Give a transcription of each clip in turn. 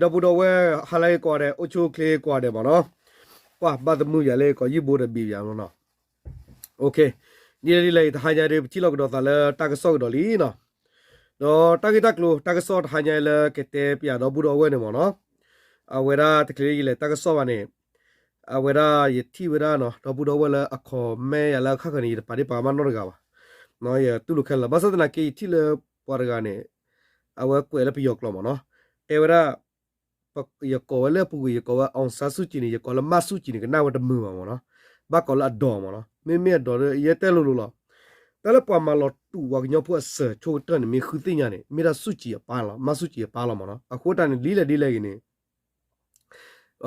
ဒီပုၢ်ဒီဝဲၢ် ဟါလၢအဂ့ၤကိးဂၤဒဲး, အိၣ်ဆူၣ်အိၣ်ချ့ကိးဂၤဒဲးမ့ၢ်နီၤ, ပှၤဘၣ်သမုာ်ယၤလၢကိးယုၢ်ဘိတဘ့ၣ်ယၤလီၤနီၤ. ဒ်လဲၣ်ဒ်လဲၣ် တဟါညါဒီး ပထံၣ်လိာ်ကဒီးသးလၢတၢ်ကစီၣ်ကဒီးလံနီၤ. ဒီးတၢ်ဂ့ၢ်တၢ်ကျိၤ တၢ်ကစီၣ်တဟါညါလၢကတဲပၠးဒီပုၢ်ဒီဝဲၢ်န့ၣ်မ့ၢ်နီၤ, အဝဲဒၣ်တချုးယလဲၤတၢ်ကစီၣ်ဘၣ်န့ၣ် အဝဲဒၣ်ယထံၣ်ဝဲဒၣ်နီၤ ဒီပုၢ်ဒီဝဲၢ်လၢအ comment ယၤလၢအခါခီန့ၣ် ယတပာ်ဒ့ၣ်ပာ်ကမၣ်နီတဂၤဘၣ်, ယတူၢ်လိာ်ခဲလၢာ်လီၤ. ဘၣ်ဆၣ်သနာ်က့ ယထံၣ်လၢပှၤတဂၤန့ၣ် အဝဲကွဲးလၢပယီၤကျိာ်မ့ၢ်နီၤ, တဲဝဲဒၣ် ယကိးဝဲလၢပူၤကွံာ် ယကိးဝဲ အောင်ဆန်းစုကြည် န့ၣ် ယကိးလၢမၢ်ဆူၣ်ကံၤန့ၣ် ကနၣ်ဝဲတမုာ်ဘၣ်မ့ၢ်နီၤ, ဘၣ်ကိးလၢအဒိးမ့ၢ်နီၤ, မ့မ့ၢ်အဒိးဒီး ယဲတဲလိၤလိၤလီၤ. တၢ်လၢပှၤမၤလီၤတူာ်ပှၤကညီဖိအစၢၤဆိကတၢၢ်န့ၣ် မ့ၢ်ဃုသ့ၣ်ညါန့ၣ် မ့ၢ်ဒၣ်ဆူၣ်ကံၤအပၢ်လီၤ, မၢ်ဆူၣ်ကံၤအပၢ်လီၤမ့ၢ်နီၤ. အဃိတၢ်န့ၣ် ဒ်လဲၣ်ဒ်လဲၣ်ဂ့ၤန့ၣ်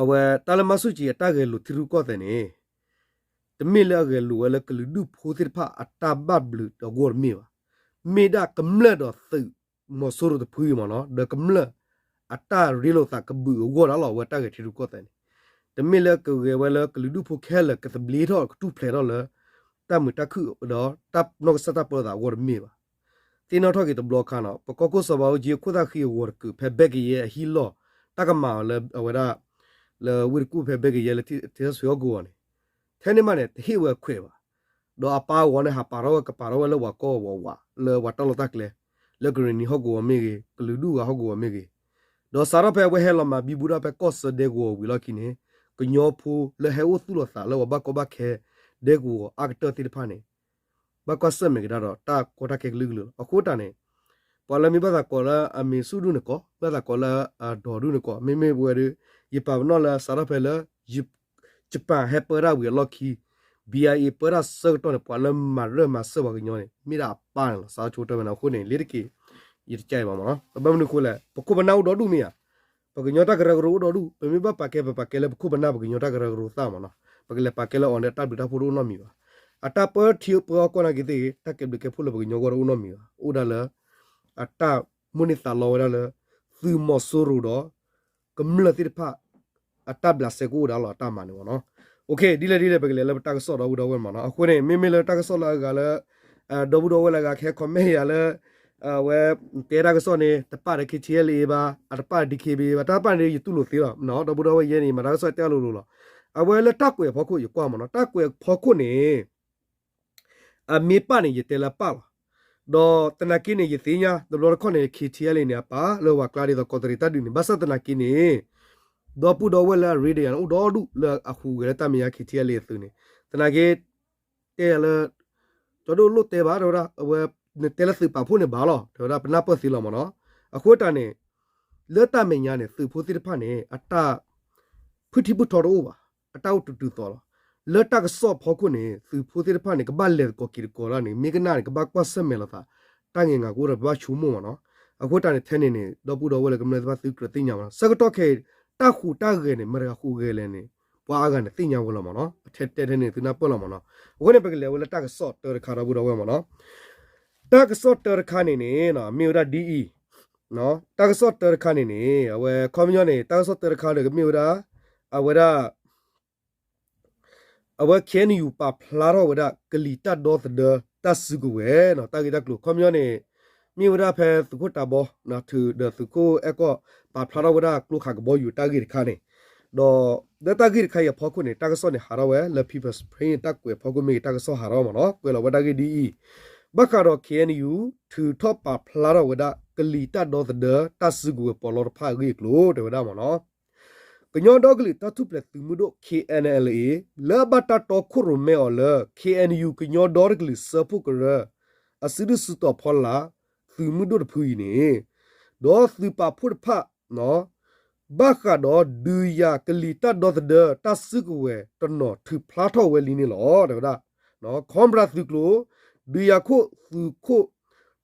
အဝဲတၢ်လၢမၢ်ဆူၣ်ကံၤအတၢ်ဂဲၤလိာ်ထံရူၢ်ကီၢ်သဲးန့ၣ် တမ့ၢ်လၢအဂဲၤလိာ်ဝဲလၢကလုာ်ဒူၣ်ဖိသ့ၣ်တဖၣ်အတၢ်ဘၣ်ဘျုးအဂီၢ်တမ့ၢ်ဘၣ်. မ့ၢ်ဒၣ်ကမျၢၢ်ဒီးသုးမီၤစိရိၤတဖုအံၤမ့ၢ်နီၤ, ဒီးကမျၢၢ်အတၢ်ရ့လိာ်သးကဘုးအဂီၢ်ဒၣ်လီၤ အဝဲတၢ်ဂဲၤထံရူၢ်ကီၢ်သဲးန့ၣ်. တမ့ၢ်လၢကဂဲၤဝဲလၢကလုာ်ဒူၣ်ဖိခဲလၢာ် ကသဘျ့ထီၣ်ကထူၣ်ဖျဲးထီၣ်လၢ တၢ်မုာ်တၢ်ခုၣ်ဒီး တၢ်နီၢ်ကစၢ်တၢ်ပၢလီၤသးအဂီၢ်တမ့ၢ်ဘၣ်. သ့ၣ်နီၣ်ထီၣ်က့ၤတဘျီခါနီၤ, ပကီၢ်ခိၣ်စီၤဘးအူကၠံအခိၣ်သၣ်ဃံအဂီၤတကုး ဖဲဘဲကယဲၢ်အဟံၣ်လီၢ် တၢ်ကမၤအီၤလၢအဝဲဒၣ် လၢဝ့ၢ်တကူၣ်ဖဲဘဲကယဲၢ်လၢထံဆၢဆွံဟီၣ်ကဝီၤန့ၣ် ထဲန့ၣ်မးန့ၣ် တဟ့ၣ်ဝဲခွဲးဘၣ်. ဒီးအပၢ်အဂီၤန့ၣ် ဟးပာ်ထီၣ်ဝဲ ကပာ်ထီၣ်ဝဲလၢပှၤကီၢ်ဝီၤဝး လၢပှၤတၢ်လီၢ်တၢ်ကျဲ လၢကရ့ၣ်နံၤဟီၣ်ကဝီၤမ့ၢ်ဂ့ၤ, ကလုာ်ဒူၣ်ဂၤဟီၣ်ကဝီၤမ့ၢ်ဂ့ၤ, ဒီးစးထီၣ်ဖဲအဝဲဟဲလီၤမၤဘံဘူတၢ်ဖဲကီၢ်ဆၢဒဲကဝီၤဝံၤလီၢ်ခံန့ၣ် ကညီဖိလၢဟဲအိၣ်သူၣ်လီၤသးလၢပှၤဘၣ်ကီဘၣ်ခဲ ဒဲကဝီၤအါကတၢၢ်သ့ၣ်တဖၣ်န့ၣ် ဘၣ်ကွၢ်ဆၢၣ်မဲာ်ကဒါဒီးတၢ်ကီတၢ်ခဲကလုာ်ကလုာ်လီၤ. အဃိတၢ်န့ၣ် ပှၤလၢမ့ၢ်ဘၣ်သးကိးလၢအမံၤဆူၣ်ဒူၣ်န့ၣ်ကီး, ဘၣ်သးကိးလၢအဒိးဒူၣ်န့ၣ်ကီး, မ့မ့ၢ်ပဝဲဒီး ယပာ်ပနီၣ်လၢစးထီၣ်ဖဲလၢ ယပၣ်ဟဲပၢတၢ်ဝံၤအလီၢ်ခံ ဘံၣ်အါအ့ၣ် ပၢတၢ်ဆၢကတီၢ်န့ၣ် ပှၤလၢမၤရၢၢ်မၤစၢၤပှၤကညီန့ၣ် မ့ၢ်ဒၣ်အပၢ်န့ၣ်လီၤ. စးထီၣ်ဆိကတၢၢ်ဝဲန့ၣ် အဃိန့ၣ် လ့ၤတက့ၢ် ယတကဲအံၤဘၣ်မ့ၢ်နီၤ. ဘၣ်မနုၤအဃိလဲၣ်, ပခိၣ်ပနၢ်အိၣ်ဒီဒူၣ်မ့ၢ်ဧါ, ပကညီတၢ်ကရၢကရိအိၣ်ဒီဒူၣ်, ပမ့ၢ်ဘၣ်ပာ်ကဲ ပပာ်ကဲလၢပခိၣ်ပနၢ်ပကညီတၢ်ကရၢကရိသၣ်မ့ၢ်နီၤ. ပကလဲၤပာ်ကဲလၢအီၤန့ၣ် တၢ်ဘျုးတၢ်ဖှိၣ်တအိၣ်နီတမံၤဘၣ်. အတၢ်ပၢထံပၢကီၢ်နာ်က့သ့ၣ်ဂ့ၤ, တၢ်ကဲဘျုးကဲဖှိၣ်လၢပကညီဂီၢ်တအိၣ်နီတမံၤဘၣ်. အိၣ်ဒၣ်လၢ အတၢ်မိၣ်န့ၢ်သးလီဝဲဒၣ်လၢ သုးမီၤစိရိၤဒီး ကမျၢၢ်သ့ၣ်တဖၣ် အတၢ်ဘျးစဲကအိၣ်ဒၣ်လီၤ အတၢ်မၤန့ၣ်မ့ၢ်နီၤ. ဒ်လဲၣ်ဒ်လဲၣ် ပကလဲၤလၢပတၢ်ကစီၣ်ဒီပုၢ်ဒီဝဲၢ်မ့ၢ်နီၤ. အဃိန့ၣ် မ့မ့ၢ်လၢတၢ်ကစီၣ်လၢအဂၤလၢ ဒီပုၢ်ဒီဝဲၢ်လၢအဂၤကဟဲ comment ယၤလၢ အဝဲ တဲတၢ်ကစီၣ်န့ၣ် တပာ်ဒီး KTLA ဘၣ်, အတပာ်ဒီး DKBA ဘၣ်, တၢ်ပာ်န့ၣ် ယတူၢ်လိာ်သ့လီၤ. ဒီပုၢ်ဒီဝဲၢ်ယဲန့ၣ် မၤတၢ်ကစီၣ်တဲလိၤလိၤလီၤ. အဝဲလၢတၢ်ကွဲးဖီခိၣ် ယကွၢ်မ့ၢ်နီၤ, တၢ်ကွဲးဖီခိၣ်န့ၣ် အမ့ၢ်ပာ်န့ၣ် ယတဲလၢပာ်လီၤ. ဒီးသနာ်က့န့ၣ် ယသ့ၣ်ညါ တဘျီတခီၣ်န့ၣ် KTLA န့ၣ် အပာ်လၢပှၤကျါဒ်သိး ကီးတရံးတၢ်ဒုးန့ၣ် ဘၣ်ဆၣ်သနာ်က့န့ၣ် ဒီပုၢ်ဒီဝဲၢ်လၢအရ့ဒီးယၤန့ၣ် အိၣ်ဒီဒူၣ်လၢအဟူးဂဲၤလၢတၢ်မဲာ်ညါ KTLA အသုးန့ၣ် သနာ်က့ တဲယၤလၢ ကၠီဒိၣ်လိၣ်တဲဘၣ် တဲဝဲဒၣ် အဝဲ နတဲလၢသုးပာ်ဖှိၣ်န့ၣ်ဘၣ်လီၤ တဲဝဲဒၣ် ပနၢ်ပၢၢ်သ့လီၤမ့ၢ်နီၤ. အဃိတၢ်န့ၣ် လၢတၢ်မဲာ်ညါန့ၣ် သုးဖိသ့ၣ်တဖၣ်န့ၣ် အတၢ် ဖုထံဖုထီတအိၣ်ဘၣ်, အတၢ်အိၣ်တုၤတုၤသိးလီၤ. လၢတၢ်ကစီၣ်ဖီခိၣ်န့ၣ် သုးဖိသ့ၣ်တဖၣ်န့ၣ် ကဘၣ်လဲၤသကိးက့ၤသကိးတၢ်န့ၣ် မ့ၢ်ကနၣ်န့ၣ် ကဘၣ်ကွၢ်ဆၢၣ်မဲာ်လိာ်သး တၢ်ငဲၤငၤကအိၣ်ဒီး ပဘၣ်ဆိကမိၣ်မ့ၢ်နီၤ. အဃိတၢ်န့ၣ် ထဲန့ၣ်န့ၣ် ဒီပုၢ်ဒီဝဲၢ်လၢကမျၢၢ်သ့ၣ်တဖၣ်သုကြၢးသ့ၣ်ညါမ့ၢ်နီၤ. ဆၢကတီၢ်ခဲအံၤ တၢ်ဟူးတၢ်ဂဲၤန့ၣ် မတၤတဂၤဟူးဂဲၤလဲၣ်န့ၣ် ပှၤအါဂၤန့ၣ်သ့ၣ်ညါဝဲလီၤမ့ၢ်နီၤ. ထဲထဲန့ၣ် သုနၢ်ပၢၢ်လီၤမ့ၢ်နီၤ. အဃိန့ၣ် ပကလဲၤဝဲလၢတၢ်ကစီၣ်တၢတခါ ဒီပုၢ်ဒီဝဲၢ်မ့ၢ်နီၤ. တၢ်ကစီၣ်တၢတခါန့ၣ်န့ၣ် မ့ၢ်ဝဲဒၣ်ဒ်အံၤ, တၢ်ကစီၣ်တၢတခါန့ၣ်န့ၣ် အဝဲခီပညီန့ၣ် တၢ်ကစီၣ်တၢတခါဒီးကမ့ၢ်ဝဲဒၣ် အဝဲဒၣ် အဝဲ KNU ပာ်ဖျါထီၣ်ဝဲဒၣ် ကလံၤတၢ်ဒီသဒၢ တၢ်စုကဝဲၤ တၢ်ဂ့ၢ်တၢ်ကျိၤ ခီပညီန့ၣ် မ့ၢ်ဝဲဒၣ်ဖဲသုးခိၣ်တၤဘီ ဒီးသုးခိၣ်အဲၣ်ကီၢ် ပာ်ဖျါထီၣ်ဝဲဒၣ်ကျိခးကဘီယူၤတၢ်ဂ့ၢ်တခါန့ၣ်, ဒီးလၢတၢ်ဂ့ၢ်တခါအံၤအဖီခိၣ်န့ၣ် တၢ်ကစီၣ်န့ၣ် ဟးထီၣ်ဝဲလၢ People's Spring တၢ်ကွဲးဖီခိၣ်မ့ၢ်ဂ့ၤ တၢ်ကစီၣ်ဟးထီၣ်မ့ၢ်နီၤ ကွဲးလီၤဝဲဒၣ်ဂ့ၢ်ဒ်အံၤ, ဘၣ်ဃးဒီး KNU ထုးထီၣ်ပာ်ဖျါထီၣ်ဝဲဒၣ် ကလံၤတၢ်ဒီသဒၢ တၢ်စုကဝဲၤပီးလီတဖၣ်အဂ့ၢ်အကျိၤ တဲဝဲဒၣ်မ့ၢ်နီၤ. ကညီဒီကလုာ်တၢ်ထူၣ်ဖျဲးသုးမုၢ်ဒိၣ် KNLA လၢအဘၣ်တၢ်တီခိၣ်ရိၣ်မဲအီၤလၢ KNU ကညီဒီတကလုာ်စၢဖှိၣ်ကရၢ အစုဒုၣ်စုတီၤဖီလာ် သုးမုၢ်ဒိၣ်တဖုအံၤန့ၣ်, ဒီးသုးပာ်ဖှိၣ်တဖၣ် ဘၣ်ဃးဒီးဒုးယၤကလံၤတၢ်ဒီသဒၢတၢ်စုကဝဲၤတနီၤထုးဖျါထီၣ်ဝဲလံန့ၣ်လီၤ တဲဝဲဒၣ်. ခီပြၢသုးကျိၤ ဒုးယၤခိၣ်သုးခိၣ်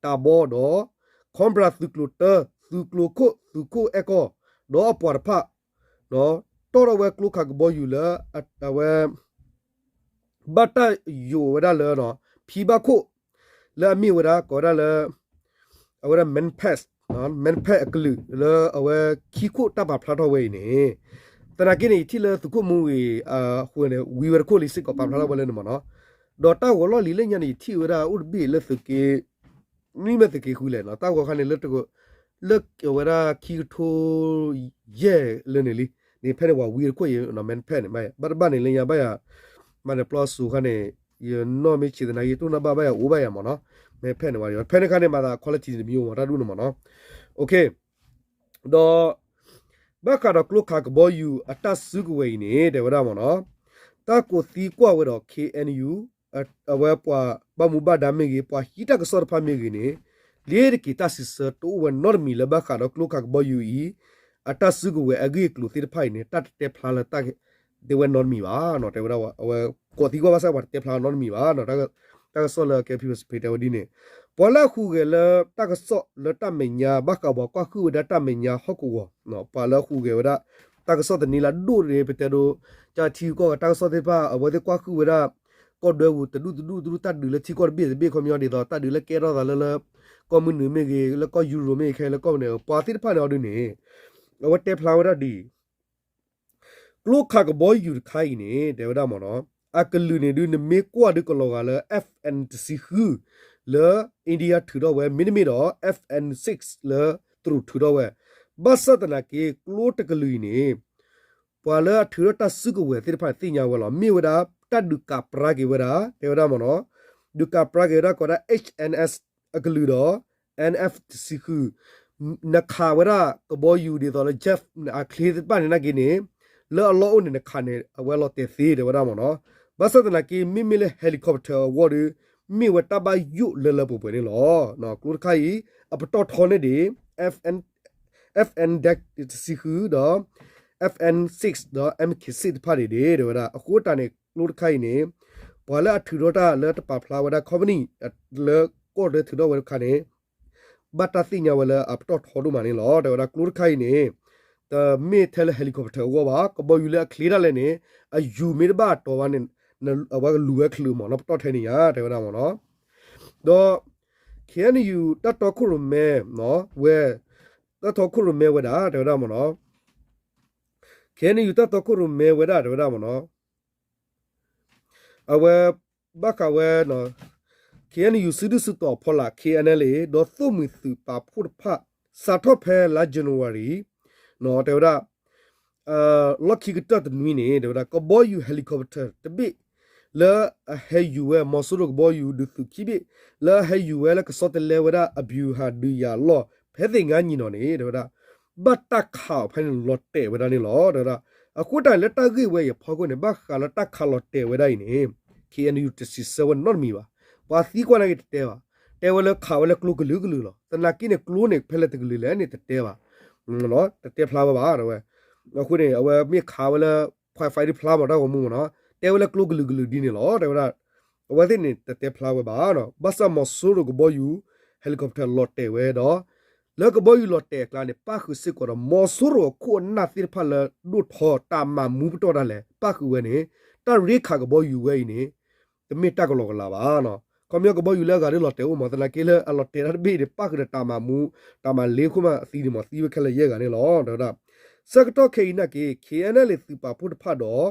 တၤဘီဒီး ခီပြၢသုးကျိၤတၢ သုးကျိၤခိၣ် သုးခိၣ်အဲၣ်ကီၢ် ဒီးအပှၤတဖၣ် တီၣ်ထီၣ်ဝဲကျိခးကဘီယူၤလၢ အဝဲ ဘၣ်တၢ်ယိးဝဲဒၣ်လၢ ဖံဘၣ်ခိၣ် လၢအမ့ၢ်ဝဲဒၣ် ကိးဝဲဒၣ်လၢ အဝဲဒၣ် Manpack, Manpack အကလုာ်လၢအဝဲခံခိၣ်တၢ်ပာ်ဖျါထီၣ်ဝဲအံၤန့ၣ်, သနာ်က့န့ၣ် ယထံၣ်လၢသုးခိၣ်မူဝံၤ အဃိန့ၣ် ဝံၤဝဲတခိၣ်လံစ့ၢ်ကီး ပာ်ဖျါထီၣ်ဝဲလၢန့ၣ်မ့ၢ်နီၤ. ဒီးတၢ်ဂီၤလီၢ်လံၤလၢညါန့ၣ် ယထံၣ်ဝဲဒၣ်အိၣ်တဘ့ၣ်လၢသုးက့ မ့မ့ၢ်သုးက့ဃုလဲၣ်နီၤ တၢ်ဂီၤခါန့ၣ် လၢတက လၢအဝဲဒၣ်ခံကထိယဲၢ်လၢန့ၣ်လံ, န့ၣ်ဖဲန့ၣ်ပှၤဝံတခိၣ်အံၤ မဲဖဲန့ၣ် ဘၣ်တဘၣ်န့ၣ် လၢညါဘၣ်ယၤ, မ့ၢ်န့ၣ်ပျီဆူခါန့ၣ် ယနီၢ်မ့ၢ်ဆံးသနာ်က့ တိၢ်နီၣ်ဘၣ်ဘၣ်ယၤအိၣ်ဘၣ်ယၤမ့ၢ်နီၤ, မဲဖဲန့ၣ်ဝဲ ဖဲန့ၣ်ခါန့ၣ် မၤသး quality န့ၣ်တမံၤမ့ၢ်တၢ်ဒူၣ်န့ၣ်မ့ၢ်နီၤ, ဒီး ဘၣ်ဃးဒီးကျိခးကဘီယူၤအတၢ်စုကဝဲၤအံၤန့ၣ် တဲဝဲဒၣ်မ့ၢ်နီၤ, တၢ်ကိးသံကွၢ်ဝဲဒီး K N U အဝဲပှၤဘၣ်မူဘၣ်ဒါမ့ၢ်ဂ့ၤ ပှၤဟံးတၢ်ကစီၣ်တဖၣ်မ့ၢ်ဂ့ၤန့ၣ် လ့တက့ၤတၢ်စံးဆၢတအိၣ်ဝဲနီတမံၤလၢဘၣ်ဃးဒီးကျိခးကဘီယူၤအံၤ အတၢ်စုကဝဲၤအဂ့ၢ်အကျိၤသ့ၣ်တဖၣ်အံၤန့ၣ် တၢ်တတဲဖျါလၢတၢ်တဲဝဲနီတမံၤဘၣ်နီၤ, တဲဝဲဒၣ်အဝဲကိးသံကွၢ်ဘၣ်ဆၣ်ပှၤတတဲဖျါနီတမံၤဘၣ်နီၤ, တၢ်ကစီၣ်လၢ ကဲဖံ ပစဖ့တဲဝဲဒ်န့ၣ်, ပှၤလၢအဟူးဂဲၤလၢတၢ်ကစီၣ်လၢတၢ်မဲာ်ညါ ဘၣ်ဃးပှၤကွၢ်ဃုာ်ဝဲဒၣ်တၢ်မဲာ်ညါဟီၣ်ကဝီၤ, ပှၤလၢအဟူးဂဲၤဝဲဒၣ် တၢ်ကစီၣ်သန့လၢအဒိၣ်န့ၣ် ပတဲဒိ ကၢထံကီၢ်ဂၤတၢ်ကစီၣ်သ့ၣ်တဖၣ် အဝဲသ့ၣ်ကွၢ်ဃုာ်ဝဲဒၣ် ကီၢ်ဒွဲပူၤတဒူၣ်တဒူၣ်တဒူၣ် တၢ်ဒုးလၢထံကီၢ်တဘ့ၣ်တဘ့ၣ်ခီပညီဒ်သိး တၢ်ဒုးလၢကဲထီၣ်သးလၢလၢ ကီၢ်မုၢ်နုာ်မ့ၢ်ဂ့ၤ လၢကီၢ်ယူရိၤမ့ၢ်ဂ့ၤ ခဲလၢာ်ကီၢ်န့ၣ် ပှၤသ့ၣ်တဖၣ်န့ၣ်အီၤဒုန့ၣ် အဝဲတဲဖျါဝဲဒၣ်ဒ်အံၤ ကျိခးကဘီယူၤတခါအံၤန့ၣ် တဲဝဲဒၣ်မ့ၢ်နီၤ, အကလုာ်န့ၣ်ဒုး နမ့ၢ်ကွၢ်ဒုးကလီၤဂာ်လၢ F N တဆံဃု လၢ India ထုးထီၣ်ဝဲ မ့တမ့ၢ်ဒီး F N six လၢတရူးထုးထီၣ်ဝဲ, ဘၣ်ဆၣ်သနာ်က့ ကျိတကလုာ်အံၤန့ၣ် ပှၤလၢအထုးထီၣ်တၢ်စုကဝဲၤသ့ၣ်တဖၣ်န့ၣ်သ့ၣ်ညါဝဲလီၤ. မ့ၢ်ဝဲဒၣ် တၢ်ဒုးကးပြါက့ၤဝဲဒၣ် တဲဝဲဒၣ်မ့ၢ်နီၤ, ဒုးကးပြါက့ၤဝဲဒၣ်ကိးဒၣ် H N S အကလုာ်ဒီး N F တဆံဃု နခးဝဲဒၣ်ကဘီယူၤဒ်သိးလၢ jet အချ့သ့ၣ်တဖၣ်န့ၣ်နာ်က့န့ၣ် လၢအလီၢ်အိၣ်န့ၣ် နခးန့ၣ် အဝဲလီၤတဲာ်သ့ တဲဝဲဒၣ်မ့ၢ်နီၤ. ဘၣ်ဆၣ်သနာ်က့ မ့မ့ၢ်လၢ helicopter အဂီၢ်ဒီး မ့ၢ်ဝဲတၢ်ဘၣ်ယိၣ်လၢလၢပှဲၤပှဲၤန့ၣ်လီၤ. ကျိတခါအံၤ အပတီၢ်ထီန့ၢ်ဒံး F N dash တဆံဃု ဒီး F N six ဒီး M K six တဖၣ်န့ၣ်ဒံး တဲဝဲဒၣ်. အဃိတၢ်န့ၣ် ကျိတခါအံၤန့ၣ် ပှၤလၢအထုးထီၣ်တၢ်လၢတပာ်ဖျါဝဲဒၣ် company လၢကီၢ်လၢထုးထီၣ်ဝဲတခါန့ၣ် ဘၣ်တၢ်သ့ၣ်ညါဝဲလၢအပတီၢ်ထီဒိၣ်မးန့ၣ်လီၤ. တဲဝဲဒၣ်ကျိတခါအံၤန့ၣ် တမ့ၢ်ထဲလၢ helicopter အဂီၢ်ဘၣ်, ကဘီယူၤလၢအချ့ဒၣ်လဲာ်န့ၣ် အယူၤမ့ၢ်တဘၣ်အတီၤဘၣ်န့ၣ် အဝဲကလူၤဝဲချုးမ့ၢ်နီၤ ပတီၢ်ထဲန့ၣ်ညါ တဲဝဲဒၣ်မ့ၢ်နီၤ. ဒီး K N U တၢ်တီခိၣ်ရိၣ်မဲ ဝဲ တၢ်တီခိၣ်ရိၣ်မဲဝဲဒၣ် တဲဝဲဒၣ်မ့ၢ်နီၤ, K N U တၢ်တီခိၣ်ရိၣ်မဲဝဲဒၣ် တဲဝဲဒၣ်မ့ၢ်နီၤ အဝဲ ဘၣ်ဃးဝဲ K N U စုဒုၣ်စုတီၤအဖီလာ် K N L A ဒီးသိၣ်မှံၤသုးပာ်ဖှိၣ်တဖၣ် စးထီၣ်ဖဲလါ January တဲဝဲဒၣ် လီၢ်ခံကတၢၢ်တနွံန့ၣ် တဲဝဲဒၣ် ကဘီယူၤ helicopter တဘ့ၣ် လၢအဟဲယူၤဝဲ မီၤစိရိၤကဘီယူၤဒုးသုးခံဘ့ၣ် လၢအဟဲယူၤဝဲလၢကဆီတလဲဝဲဒၣ်အ ဗျူဟာ ဒုးယၤအလီၢ် ဖဲသ့ၣ်ငါနံၤနီၤန့ၣ် တဲဝဲဒၣ် ဘၣ်တၢ်ခးအီၤဖဲန့ၣ်လီၤတဲာ်ဝဲဒၣ်န့ၣ်လီၤ တဲဝဲဒၣ်. အဃိတၢ်လၢတၢ်ဂ့ၢ်ဝဲအံၤအဖီခိၣ်န့ၣ် ဘၣ်ဃးလၢတၢ်ခးလီၤတဲာ်ဝဲဒၣ်အံၤန့ၣ် K N U တစံးဆၢဝဲနီတမံၤဘၣ်. ပှၤသံကွၢ်နာ်က့တတဲဘၣ်. တဲဝဲလၢခးဝဲလၢကျိကလုာ်ကလုာ်လီၤ. သနာ်က့န့ၣ် ကျိန့ၣ် ဖဲလဲၣ်တကလုာ်လဲၣ်န့ၣ် တတဲဘၣ် တတဲဖျါဝဲဘၣ် တဲဝဲ. အဃိန့ၣ် အဝဲမ့ၢ်ခးဝဲလၢ five five တဖျါမ့ၢ်တၢ်ဂီၤမူမ့ၢ်နီၤ တဲဝဲလၢကျိကလုာ်ကလုာ်ဒ်န့ၣ်လီၤ တဲဝဲဒၣ်. အဝဲသ့ၣ်န့ၣ် တတဲဖျါဝဲဘၣ်. ဘၣ်ဆၣ်မီၤစိရိၤကဘီယူၤ helicopter လီၤတဲာ်ဝဲဒီး လၢကဘီယူၤလီၤတဲာ်အကျါန့ၣ် ပၣ်ဃုာ်စ့ၢ်ကီးဒီး မီၤစိရိၤအခိၣ်အနၢ်သ့ၣ်တဖၣ်လၢဒိၣ်ထီတၢ်မၤမူပတီၢ်ဒၣ်လဲာ် ပၣ်ဃုာ်ဝဲန့ၣ် တၢ်ရ့ခးကဘီယူၤဝဲအံၤန့ၣ် တမ့ၢ်တၢ်ကလီကလီဘၣ်. ခီပညီကဘီယူၤလၢအဂၤဒ်လီၤတဲာ်အိၣ်မး သနာ်က့လၢအလီၤတဲာ်တၢ်တဘ့ၣ်န့ၣ် ပၣ်ဃုာ်ဒီးတၢ်မၤမူ တၢ်မၤလ့ခိၣ်မးအသံန့ၣ်မး သံဝဲခဲလၢာ်ယဲၢ်ဂၤန့ၣ်လီၤ တဲဝဲဒၣ်. ဆၢကတီၢ်ခဲအံၤနာ်က့ K N L A သုးပာ်ဖှိၣ်တဖၣ်ဒီး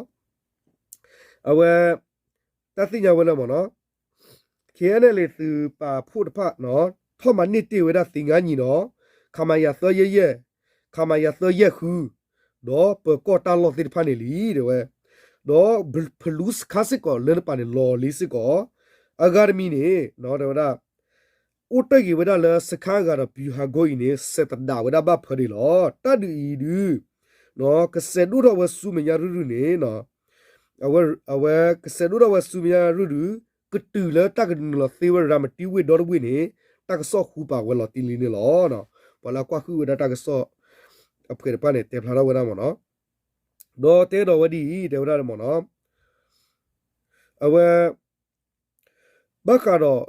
အဝဲ တၢ်သ့ၣ်ညါဝဲလၢမ့ၢ်နီၤ K N L A သုးပာ်ဖှိၣ်တဖၣ် ထီၣ်မၤန့ၢ်တ့ၢ်ဝဲဒၣ်သ့ၣ်ငါနံၤဒီး ခမရ သၢယဲၢ်ယဲၢ် ခမရ သၢယဲၢ်ဃု ဒီးပၢၤကီၢ်တၢ်လီၢ်သ့ၣ်တဖၣ်န့ၣ်လံ တဲဝဲ. ဒီးဖလူစခါစ့ၢ်ကီးလၢတပၤန့ၣ်လီၤလံစ့ၢ်ကီး အဂၤတမံၤန့ၣ် တဲဝဲဒၣ် အိၣ်တ့ၢ်က့ၤဝဲဒၣ်လၢစခါအဂၤဒီး ဗျူဟာကုန်း အံၤန့ၣ် စဲးသဒၣ်ဝဲဒၣ်ဘၣ်ဖၢဒံးလီၤ. တၢ်ဒုးအံၤဒုး ကစဲးဒိၣ်ထီၣ်ဝဲဆူမဲာ်ညါရုၢ်ရုၢ်န့ၣ် အဝဲကစဲးဒိၣ်ထီၣ်ဝဲဆူမဲာ်ညါရုၢ်ဒုး ကတုၤလၢတၢ်ကနုာ်လီၤသ့ဝဲရၤမတံဝ့ၢ်ဒီတဝ့ၢ်န့ၣ် တၢ်ကစီၣ်ဟူပာ်ဝဲလီၤတံၢ်လံန့ၣ်လီၤ. ပှၤလၢအကွၢ်ဃုာ်ဝဲဒၣ်တၢ်ကစီၣ် အဖှဲးတဖၣ်န့ၣ် တဲဖျါထီၣ်ဝဲဒၣ်မ့ၢ်နီၤ ဒီးတဲဒီးဝဲဒ်အံၤ တဲဝဲဒၣ်မ့ၢ်နီၤ အဝဲ ဘၣ်ဃးဒီး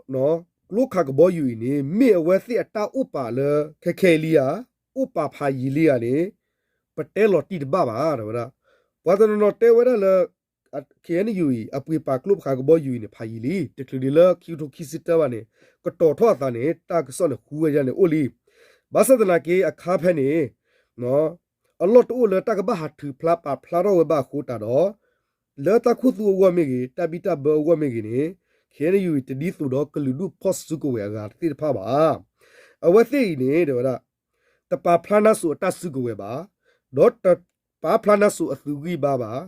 ကျိခးကဘီယူၤအံၤန့ၣ် မ့ၢ်အဝဲသ့ၣ်အတၢ်အိၣ်ပာ်လၢခဲခဲအံၤလံဧါ, အိၣ်ပာ်ဖးယံာ်လံဧါန့ၣ် ပတဲလီၤတံၢ်တဘၣ်ဘၣ် တဲဝဲဒၣ်. ပှၤတနီၤနီၤတဲဝဲဒၣ်လၢ K N U အံၤ အပှ့ၤပာ်ကျိခးကဘီယူၤအံၤန့ၣ် ဖးယံာ်လံ. တချုးဒံးလၢခံကထိခံဆံတၢဘၣ်န့ၣ် ကတီၤထီၣ်အသးန့ၣ် တၢ်ကစီၣ်န့ၣ်ဟူဝဲဒၣ်န့ၣ်အိၣ်လံ. ဘၣ်ဆၣ်သနာ်က့အခါဖဲန့ၣ် အလီၢ်တအိၣ်လၢတၢ်ကဘၣ်ဟးထုးဖျါပာ်ဖျါထီၣ်ဝဲဘၣ်အဃိတးဒီး လၢတၢ်ခူသူၣ်အဂီၢ်မ့ၢ်ဂ့ၤ တၢ်ဘံၣ်တၢ်ဘၢအဂီၢ်မ့ၢ်ဂ့ၤန့ၣ် K N U အံၤတဒ်သိးဒီးကလုာ်ဒူၣ်ဖီၣ်စုကဝဲၤအဂၤသ့ၣ်တဖၣ်ဘၣ်. အဝဲသ့ၣ်အံၤန့ၣ် တဲဝဲဒၣ် တပာ်ဖျါနါစိၤအတၢ်စုကဝဲၤဘၣ်, ဒီးတပာ်ဖျါနါစိၤအသုးဂံၢ်ဘါဘၣ်,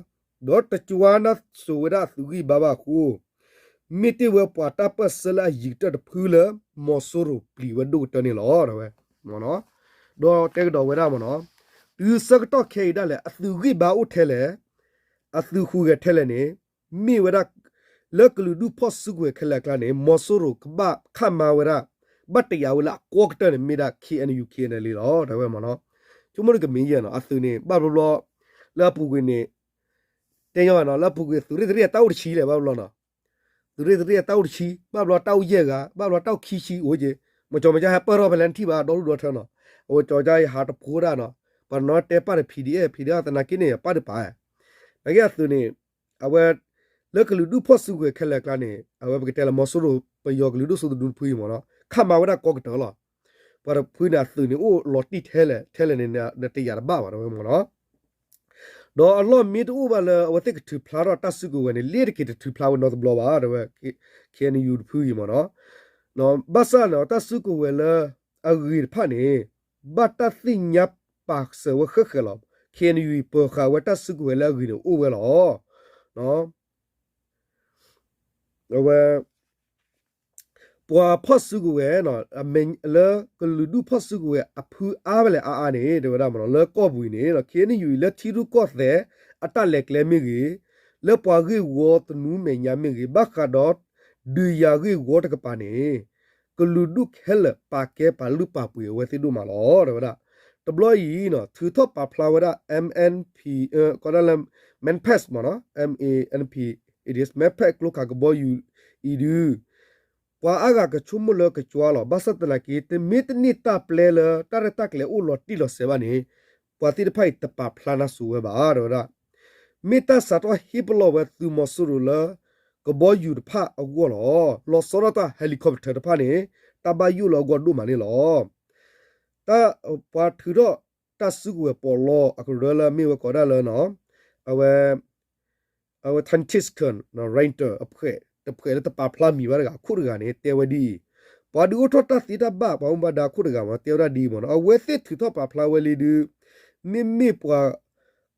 ဒီးတကွၢ်နါစိၤဝဲဒၣ်အသုးဂံၢ်ဘါဘၣ်အဃိ မ့ၢ်တ့ၢ်ဝဲပှၤတၢ်ပၢၢ်ဆၢလၢအယံၤကတၢၢ်တဖုလၢ မီၤစိရိၤပျံၤဝဲဒိၣ်ကတၢၢ်န့ၣ်လီၤ. ဒီးတဲကဒီးဝဲဒၣ်မ့ၢ်နီၤ, တုၤဆၢကတီၢ်ခဲအံၤဒၣ်လဲာ် အသုးဂံၢ်ဘါအိၣ်ထဲလဲၣ်, အသုးဟူးဂဲၤထဲလဲၣ်န့ၣ် မ့ၢ်ဝဲဒၣ် လၢကလုာ်ဒူၣ်ဖီၣ်စုကဝဲၤခဲလၢာ်အကျါန့ၣ် မီၤစိရိၤကဘၣ်ခးမၤဝဲဒၣ် ဘၣ်တယာ်ဝဲလၢအကီကတၢၢ်န့ၣ် မ့ၢ်ဒၣ် K N U K N L A လီၤ တဲဝဲမ့ၢ်နီၤ. ဆိကမိၣ်တကမ့ၢ်ယဲၢ်နီၤ အသုးန့ၣ် ဘၣ်ဘျီဘျီ လၢအပူၤကွံာ်န့ၣ် တဲညီဘၣ်နီၤ လၢအပူၤကွံာ်သုးရ့ၣ်တရ့ၣ်အတၢ်အိၣ်တဆံလဲၣ် ဘၣ်ဘျီနီၤ သုးရ့ၣ်တရ့ၣ်အတၢ်အိၣ်တဆံ ဘၣ်ဘျီတၢ်အိၣ်ယဲၢ်ဂၤ ဘၣ်ဘျီတၢ်အိၣ်ခံဆံအိၣ်က့ၤ မ့ၢ်ကၠီမ့ၢ်ကၠီဟဲပၢၢ်ထီၣ်ဖဲလဲၣ်နထံၣ်ဘၣ်ဒီဒူၣ်ဒီထၢနီၤ အဝဲကၠီကၠီယဟးတဖိဒၣ်နီၤ ပှၤနီၤတဲပၢ်ဒီး P D F P D F သနာ်က့န့ၣ် ပၢ်ဒုးပာ် နာ်က့အသုးန့ၣ် အဝဲ လၢကလုာ်ဒူၣ်ဖီၣ်စုကဝဲၤခဲလၢာ်အကျါန့ၣ် အဝဲပကတဲလၢမီၤစိရိၤပယီၤကလုာ်ဒူၣ်စိသနူတဖုအံၤမ့ၢ်နီၤ ခးမၤဝဲဒၣ်ကီကတၢၢ်လီၤ. ပှၤတဖုန့ၣ်အသုးန့ၣ် အိၣ်လီၤတံၢ်ထဲလဲၣ်ထဲလဲၣ်န့ၣ် နတယာ်တဘၣ်ဘၣ် တဲဝဲမ့ၢ်နီၤ ဒီးအလီၢ်မ့ၢ်တအိၣ်ဘၣ်လၢအဝဲသ့ၣ်ကထုးဖျါထီၣ်တၢ်စုကဝဲၤန့ၣ် လ့တက့ၤတထုးဖျါဝဲနီတဘျီဘၣ် တဲဝဲ K N U တဖုအံၤမ့ၢ်နီၤ ဘၣ်ဆၣ်န့ၣ် တၢ်စုကဝဲၤလၢအဂ့ၤတဖၣ်န့ၣ် ဘၣ်တၢ်သ့ၣ်ညါပာ်စၢၤဝဲဃဲးဃဲးလီၤ. K N U အံၤ ပၢၤဃာ်ဝဲတၢ်စုကဝဲၤလၢအဂ့ၤန့ၣ်အိၣ်ဝဲလီၤ. အဝဲ ပှၤဖီၣ်စုကဝဲၤ လၢကလုာ်ဒူၣ်ဖီၣ်စုကဝဲၤအဖုအါဖဲလဲၣ်အါအါန့ၣ် တဲဝဲဒၣ်မ့ၢ်နီၤ လၢကီၢ်ပူၤအံၤန့ၣ် K N U အံၤ လၢထံရူၢ်ကီၢ်သဲးအတၢ်လဲၤကျဲမ့ၢ်ဂ့ၤ, လၢပှၤဂ့ၢ်ဝီသနူမဲာ်ညါမ့ၢ်ဂ့ၤ, ဘၣ်ဃးဒီးဒုးယၤဂ့ၢ်ဝီတကပၤန့ၣ် ကလုာ်ဒူၣ်ခဲလၢာ်ပာ်ကဲပာ်လုၢ်ပာ်ပှ့ၤအဝဲသ့ၣ်ဒိၣ်မးလီၤ တဲဝဲဒၣ်. တဘျီအံၤ ထုးထီၣ်ပာ်ဖျါဝဲဒၣ် M N P ကီးဒၣ်လၢ MANPADS မ့ၢ်နီၤ M A N P A D S MANPADS ကျိခးကဘီယူၤအံၤဒုး ပှၤအါဂၤကဆိကမိၣ်လၢကကွၢ်လီၤ. ဘၣ်ဆၣ်သနာ်က့ တမ့ၢ်တန့ၢ်တၢ်ပျဲလၢ တၢ်ရဲၣ်တၢ်ကျဲၤအိၣ်လီၤတံၢ်လီၤဆဲးဘၣ်န့ၣ် ပှၤသ့ၣ်တဖၣ်အံၤတပာ်ဖျါနါစိၤဝဲဘၣ် တဲဝဲဒၣ်. မ့ၢ်တၢ်စးထီၣ်ဟ့ၣ်ပလီၢ်ဝဲသုးမီၤစိရိၤလၢ ကဘီယူၤတဖၣ်အဂီၢ်လီၤ. လီၤဆီဒၣ်တၢ် helicopter တဖၣ်န့ၣ် တၢ်ဘၣ်ယိၣ်လၢအဂီၢ်ဒိၣ်မးန့ၣ်လီၤ. တၢ် ပှၤထုးထီၣ်တၢ်စုကဝဲၤပီးလီအကရၢလၢအမ့ၢ်ဝဲကိးဒၣ်လၢ အဝဲ အဝဲ Tactical Ranger အဖှဲးတဖှဲးလၢတပာ်ဖျါမံၤဘၣ်တဂၤအခိၣ်တဂၤန့ၣ် တဲဝဲဒ်အံၤ, ပှၤဒုးအိၣ်ထီၣ်တၢ်သ့တၢ်ဘၣ် ပှၤမူဘၣ်ဒါအခိၣ်တဂၤမ့ၢ် တဲဝဲဒၣ်ဒ်အံၤမ့ၢ်နီၤ, အဝဲသ့ၣ်ထုးထီၣ်ပာ်ဖျါဝဲလံဒုး မ့မ့ၢ်ပှၤ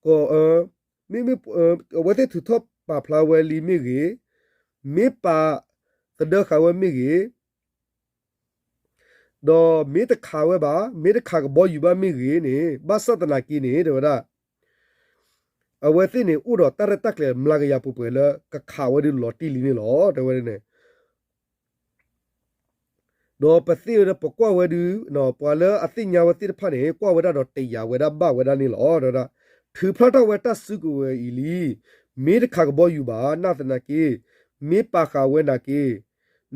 ကီၢ် မ့မ့ၢ် အဝဲသ့ၣ်ထုးထီၣ်ပာ်ဖျါဝဲလံမ့ၢ်ဂ့ၤ, မ့ၢ်ပာ်သဒၢဃာ်ဝဲမ့ၢ်ဂ့ၤ ဒီးမ့ၢ်တခးဝဲဘၣ်, မ့ၢ်တခးကဘီယူၤဘၣ်မ့ၢ်ဂ့ၤန့ၣ် ဘၣ်ဆၣ်သနာ်က့န့ၣ် တဲဝဲဒၣ် အဝဲသ့ၣ်န့ၣ် အိၣ်ဒီးတၢ်ရဲၣ်တၢ်ကျဲၤမျးကယၤပှဲၤပှဲၤလၢကခးဝဲဒုးလီၤတံၢ်လံန့ၣ်လီၤ တဲဝဲန့ၣ် ဒီးပသ့ၣ်ဝဲဒၣ်ပကွၢ်ဝဲဒုး ပှၤလၢအသ့ၣ်ညါဝဲသ့ၣ်တဖၣ်န့ၣ် ကွၢ်ဝဲဒၣ်ဒီးတယာ်ဝဲဒၣ်ဘၣ်ဝဲဒၣ်န့ၣ်လီၤ တဲဝဲဒၣ်. ထုးဖျါထီၣ်ဝဲတၢ်စုကဝဲၤအံၤလံ, မ့ၢ်တခးကဘီယူၤဘၣ် နာ်သနာ်က့, မ့ၢ်ပာ်ဃာ်ဝဲနာ်က့,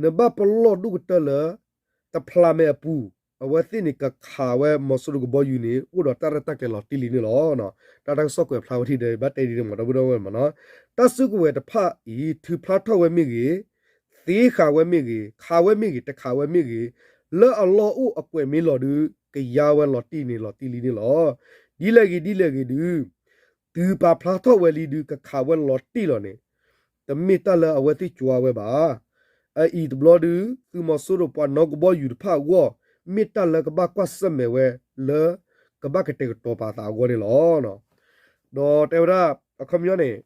နဘၣ်ပလီၢ်ဒိၣ်ကတၢၢ်လၢ တဖျးမဲာ်အပူၤ, အဝဲသ့ၣ်န့ၣ်ကခးဝဲမီၤစိရိၤကဘီယူၤန့ၣ် အိၣ်ဒီးတၢ်ရဲၣ်တၢ်ကျဲၤလီၤတံၢ်လံန့ၣ်လီၤ. တၢ်တၢ်ကစီၣ်ကွဲးဖျါဝဲထံၣ်ဒီး ဘၣ်တဲဒ်န့ၣ်မ့ၢ် ဒီပုၢ်ဒီဝဲၢ်မ့ၢ်နီၤ, တၢ်စုကဝဲၤတဖၣ်အံၤ ထုးဖျါထီၣ်ဝဲမ့ၢ်ဂ့ၤ, သ့ဃာ်ဝဲမ့ၢ်ဂ့ၤ, ခးဝဲမ့ၢ်ဂ့ၤ, တခးဝဲမ့ၢ်ဂ့ၤ, လၢအလီၢ်အိၣ်အကွဲးမ့ၢ်လီၤဒုး ကယါဝဲလီၤတံၢ်န့ၣ်လီၤတံၢ်လံန့ၣ်လီၤ. ဒ်လဲၣ်ဂ့ၤဒ်လဲၣ်ဂ့ၤဒုး သုးပာ်ဖျါထီၣ်ဝဲလံဒုး ကခးဝဲလီၤတံၢ်လီၤန့ၣ် တမ့ၢ်တၢ်လၢအဝဲသ့ၣ်ကွၢ်ဝဲဘၣ်. အအံၤတဘျီဒုး သုးမီၤစိရိၤပှၤနီၣ်ကဘီယူၤတဖၣ်အဂီၢ် မ့ၢ်တၢ်လၢကဘၣ်ကွၢ်ဆၢၣ်မဲာ်ဝဲလၢ ကဘၣ်ကတဲာ်ကတီၤပာ်သးအဂီၢ်န့ၣ်လီၤ. ဒီးတဲဝဲဒၣ် အခီပညီန့ၣ်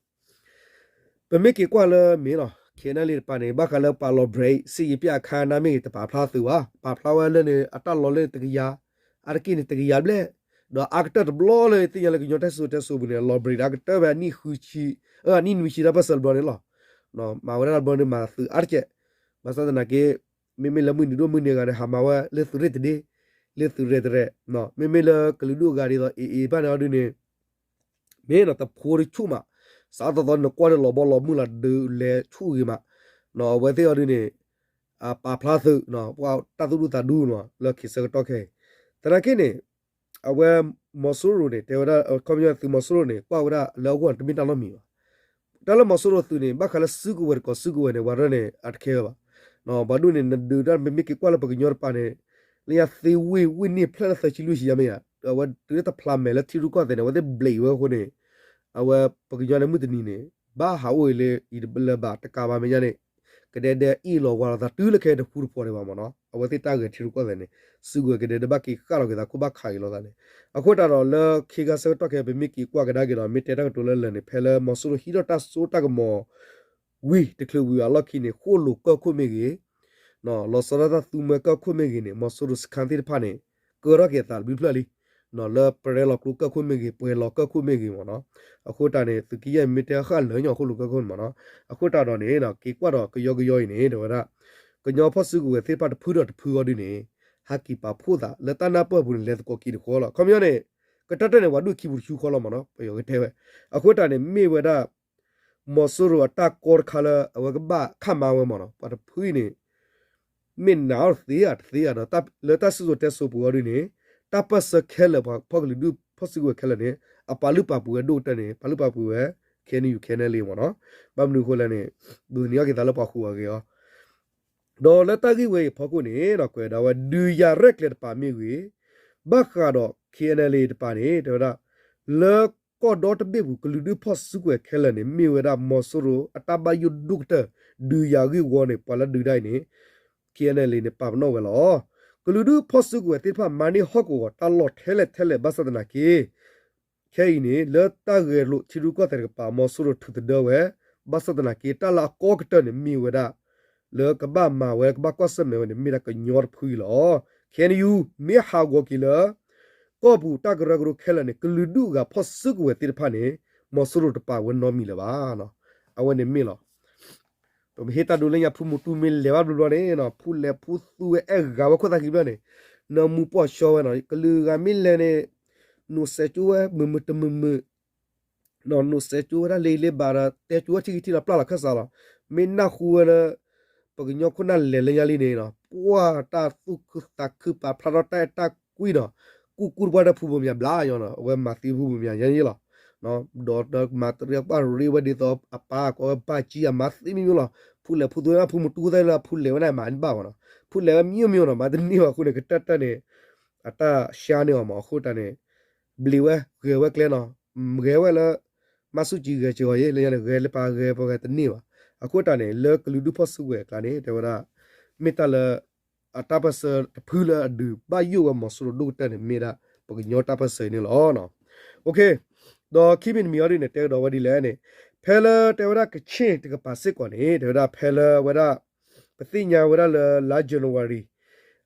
ပမ့ၢ်က့ၤကွၢ်လၢမ့ၢ်လီၤ KNLA တပၤန့ၣ် ဘၣ်ဃးလၢပှၤလီၤ break စစ်ရေးပြအခမ်းအနားမ့ၢ်ဂ့ၤ တပာ်ဖျါသုးဘၣ်, ပာ်ဖျါဝဲလၢန့ၣ် အတၢ်လီၢ်လၢတကယၤ, အါတက့ၢ်န့ၣ် တကယၤဘျဲၣ်, ဒီးအါကတၢၢ်တဘျီလၢသ့ၣ်ညါလၢကညီတၢ်စံၣ်စိၤတဲစိၤပူၤန့ၣ် လီၤ break အါကတၢၢ်ဖဲအနံၣ်ဃုဆံ, အနံၣ်နွံဆံတၢ်ပၢၢ်ဆၢတဘျီန့ၣ်လီၤ. မၤဝဲဒၣ်တဘျီန့ၣ်မၤသုးအါတက့ၢ်, ဘၣ်ဆၣ်သနာ်က့ မ့မ့ၢ်လၢမုၢ်နံၤဒိၣ်မုၢ်နံၤအဂၤန့ၣ် ဟးမၤဝဲလၢသုးရ့ၣ်တဒ့, လၢသုးရဲၣ်တရဲၣ်, မ့မ့ၢ်လၢကလုာ်ဒူၣ်အဂၤဒ်သိး AA ဘၣ်န့ၣ်အီၤဒုးန့ၣ် မ့ၢ်နီၤ တဖိတဆူၣ်မး, စးသီသီနကွၢ်ဒီးလီၤဘီလီၤမုၢ်လီၤဒုးလဲၤဆူၣ်ဂ့ၤမး, အဝဲသ့ၣ်အီၤဒုးန့ၣ် ပာ်ဖျါသုး ပှၤတၢ်သူၣ်ဒူသးဒူနီၤ လၢခံဆၢကတီၢ်ခဲအံၤ, သနာ်က့န့ၣ် အဝဲမီၤစိရိၤန့ၣ် တဲဝဲဒၣ် ခီပညီသုးမီၤစိရိၤန့ၣ် ကွၢ်ဝဲဒၣ်လၢအဂီၢ်န့ၣ် တမ့ၢ်တၢ်နီတမံၤဘၣ်. တၢ်လၢမီၤစိရိၤသုးန့ၣ် ဘၣ်ဃးလၢစုကဝဲၤတကိးစုကဝဲၤန့ၣ် ပှၤတရၢန့ၣ် အတခဲဝဲဘၣ်. ပှၤဒိၣ်န့ၣ် နဒုးတၢ်မ့မ့ၢ်က့ၤကွၢ်လၢပှၤကညီတပၤန့ၣ် လၢညါသ့ဝ့ၢ်ဝ့ၢ်န့ၢ်ဖျၢၣ်လၢသၢဆံလွံၢ်ဆံယါမ့ၢ်ဧါ, အဝဲတုၤလၢတဖျးမဲာ်လၢထံရူၢ်ကီၢ်သဲးန့ၣ် အဝဲသ့ၣ်ဘျ့းဝဲအဃိန့ၣ် အဝဲပှၤကညီန့ၣ်မုၢ်တနံၤန့ၣ် ဘၣ်ဟးအိၣ်အံၤလၢအံၤတလၢဘၣ်တကးဘၣ်မဲာ်ညါန့ၣ် ကဒဲဒဲအ့ၣ်လိာ်ဝါလိာ်သးတုၤလၢခဲအံၤတဖူတဖိးဒံးဘၣ်မ့ၢ်နီၤ. အဝဲသ့ၣ်တၢ်ဂဲၤထံရူၢ်ကီၢ်သဲးန့ၣ် စုကဝဲၤကဒဲဒဲဘၣ်က့ၤဃၣ်လီၤက့ၤသးခိၣ်ဘၣ်ခးက့ၤလိာ်သးန့ၣ်. အဃိသတးဒီးလၢခံခါဆၢကတီၢ်ခဲအံၤ ပမ့ၢ်က့ၤကွၢ်ကဒါက့ၤဒီး မ့ၢ်တဲတၢ်ကတိၤလၢလၢာ်န့ၣ် ဖဲလၢမီၤစိရိၤဟံးထီၣ်တၢ်စိတၢ်ကမီၤ ဝံၤတချုးဝံၤအလီၢ်ခံန့ၣ် ဃိၣ်လိာ်ကၢၢ်ခိၣ်မ့ၢ်ဂ့ၤ, လီၤဆီဒၣ်တၢ်သူမွဲကၢၢ်ခိၣ်မ့ၢ်ဂ့ၤန့ၣ် မီၤစိရိၤစခန်းသ့ၣ်တဖၣ်န့ၣ် ကၢထီၣ်က့ၤအသးတဘျုးဖျၢၣ်လံ. လၢပရဲလီၤကျိကၢၢ်ခိၣ်မ့ၢ်ဂ့ၤ ပှဲၤလီၤကၢၢ်ခိၣ်မ့ၢ်ဂ့ၤမ့ၢ်နီၤ. အဃိတၢ်န့ၣ် သုးက့ယဲၢ်မ့ၢ်တဲဃၣ်လၢာ်ညီဃိၣ်လိာ်ကၢၢ်ခိၣ်န့ၣ်မ့ၢ်နီၤ. အဃိတၢ်ဒီးန့ၣ် က့ၤကွၢ်ဒီးကယီကယီအံၤန့ၣ် တဲဝဲဒၣ် ကညီဖီၣ်စုကဝဲၤသ့ၣ်တဖၣ်တဖုဒီးတဖုအီၤဒ်န့ၣ် ဟးက့ၤပာ်ဖှိၣ်သးလၢတၢ်နၢ်ပၢၢ်အပူၤန့ၣ် လဲၤသကိးက့ၤတဃီလီၤ. ခီပညီန့ၣ် ကတၢၢ်တၢၢ်န့ၣ် ပှၤဒိၣ်ခံပူၤတဆူဃီလီၤမ့ၢ်နီၤ ပယီၤကတဲဝဲ. အဃိတၢ်န့ၣ် မ့ၢ်ဝဲဒၣ် မီၤစိရိၤအတၢ်ကီတခါလၢအဝဲကဘၣ်ခးမၤဝဲမ့ၢ်နီၤ. ပှၤတဖုအံၤန့ၣ် မ့ၢ်နာ်အီၤတသ့ဧါ တသ့ဧါဒီး လၢတၢ်စံၣ်စိၤတဲစိၤပူၤအီၤဒ်န့ၣ် တၢ်ပၢၢ်ဆၢခဲလၢာ် ပှၤဖီၣ်ကလုာ်ဒူၣ်ဖီၣ်စုကဝဲၤခဲလၢာ်န့ၣ် အပာ်လုၢ်ပာ်ပှ့ၤဝဲဒိၣ်ကတၢၢ်န့ၣ် ပာ်လုၢ်ပာ်ပှ့ၤဝဲ KNU KNLA မ့ၢ်နီၤ. ဘၣ်မနုၤအဃိလဲၣ်န့ၣ် ဒိးသန့ၤအီၤက့ၤသးလၢပှၤဃုာ်အဂ့ၢ်အီၤ ဒီးလၢတၢ်ဂ့ၢ်ဝဲအံၤအဖီခိၣ်န့ၣ် ဒီးကွဲးဒၣ်ဝဲ ဒုးယၤရဲၣ်ကျဲၤတပၤမ့ၢ်ဂ့ၤ, ဘၣ်ဃးဒီး KNLA တပၤန့ၣ် တဲဝဲဒၣ် လၢကီၢ်ဒီတဘ့ၣ်ပူၤ ကလုာ်ဒူၣ်ဖီၣ်စုကဝဲၤခဲလၢာ်န့ၣ် မ့ၢ်ဝဲဒၣ်မီၤစိရိၤအတၢ်ဘၣ်ယိၣ်ဒိၣ်ကတၢၢ် ဒုးယၤဂ့ၢ်ဝီန့ၣ် ပှၤလၢဒုးဒၣ်အံၤန့ၣ် KNLA န့ၣ် ပာ်ပနီၣ်ဝဲလီၤ. ကလုာ်ဒူၣ်ဖီၣ်စုကဝဲၤသ့ၣ်တဖၣ် မၤန့ၢ်ဟီၣ်ကဝီၤတၢ်လီၢ်ထဲလဲၣ်ထဲလဲၣ် ဘၣ်ဆၣ်သနာ်က့ ခဲအံၤန့ၣ် လၢတၢ်ဂဲၤလိာ်ထံရူၢ်ကီၢ်သဲးတကပၤ မီၤစိရိၤထုးသဒၢဝဲ, ဘၣ်ဆၣ်သနာ်က့ တၢ်လၢအကီကတၢၢ်န့ၣ် မ့ၢ်ဝဲဒၣ် လၢကဘၣ်မၤဝဲ ကဘၣ်ကွၢ်ဆၢၣ်မဲာ်ဝဲန့ၣ် မ့ၢ်ဒၣ်ကညီတဖုအံၤလီၤ. KNU မ့ၢ်ဟးဂီၤက့ၤလၢ ကီၢ်ပူၤတၢ်ကရၢကရိခဲလၢာ်န့ၣ် ကလုာ်ဒူၣ်အဂၤဖီၣ်စုကဝဲၤသ့ၣ်တဖၣ်န့ၣ် မီၤစိရိၤတပာ်ဝဲနီတမံၤလၢၤဘၣ်. အဝဲန့ၣ်မ့ၢ်လီၤ. ပမ့ၢ်ဟ့ၣ်တၢ်ဒိလၢညါ ဖုမူတူမ့ၢ်လဲၤဘၣ်ဘျီဘျီန့ၣ် ဖုလဲၤဖုသူဝဲအဲၣ်ဂၤဝဲခိၣ်သၣ်ခံဖျၢၣ်န့ၣ် နၢမူပှီၢ်ဆှီဝဲနီၤ ကလုာ်ဂၤမ့ၢ်လဲၤန့ၣ် နိးစဲးကၠိဝဲ မုာ်မုာ်တမုာ်မုာ် နီၢ်နိးစဲးကၠိဝဲဒၣ်လ့လ့ဘၣ်ဒီး တဲကၠိဝဲထံၣ်ကထံၣ်လီၤပျၢ်လီၤခၢၣ်စးလီၤ. မ့ၢ်နၢ်ဟူဝဲလၢ ပကညီခိၣ်နၢ်လဲၤလၢညါလံန့ၣ်နီၤ ပှၢ်တၢ်သူၣ်ခုသးခုပာ်ဖျါထီၣ်တၢ်အဲၣ်တၢ်ကွံနီၤ ကူၣ်ကူၣ်တပှၢ်ဒီးဖုဘိမၠးဘျါညီနီၤ အဝဲမၤသံဖုဘိမၠးယဲန့ၣ်လီၤ. ဒီးမၤတရံးပှၢ်ရ့ဝဲဒ်သိးအပၢ်ကိးဝဲဘၣ်ကံအမၤသံမံၤမံၤလီၤ. ဖုလဲၤဖုသူဝဲဒၣ်ဖုမူတူသၣ်လၢဖုလဲၤဝဲဒၣ်မၤဘၣ်ဘၣ်နီၤ ဖုလဲၤဝဲမံၤမံၤနီၤ မၤတန့ၢ်ဘၣ်အဃိန့ၣ် ကတၢၢ်တၢၢ်န့ၣ် အတၢ်ရှါန့ၢ်အီၤမး အဃိတၢ်န့ၣ် ဘျံးဝဲ ဂဲၤဝဲကျဲနီၤ ဂဲၤဝဲလၢ မၤဆူၣ်ကံဂဲၤစၢၤအီၤယဲ လၢညါန့ၣ် ဂဲၤလၢပှၤဂဲၤပှၤဂဲၤတန့ၢ်ဘၣ်. အဃိတၢ်န့ၣ် လၢကလုာ်ဒူၣ်ဖီၣ်စုကဝဲၤအကျါန့ၣ် တဲဝဲဒၣ် မ့ၢ်တၢ်လၢ အတၢ်ပၢၢ်ဆၢတဖုလၢအဒုးဘၣ်ယိၣ်ဝဲမီၤစိရိၤဒိၣ်ကတၢၢ်န့ၣ် မ့ၢ်ဒၣ်ပကညီတၢ်ပၢၢ်ဆၢအံၤန့ၣ်လီၤ. ဒီးခံမံၤတမံၤအီၤဒ်န့ၣ် တဲကဒီးဝဲဒ်လဲၣ်န့ၣ် ဖဲလၢတဲဝဲဒၣ်ကခ့ၣ်တကပၤစ့ၢ်ကီးန့ၣ် တဲဝဲဒၣ်ဖဲလၢဝဲဒၣ် ပသ့ၣ်ညါဝဲဒၣ်လၢလါ January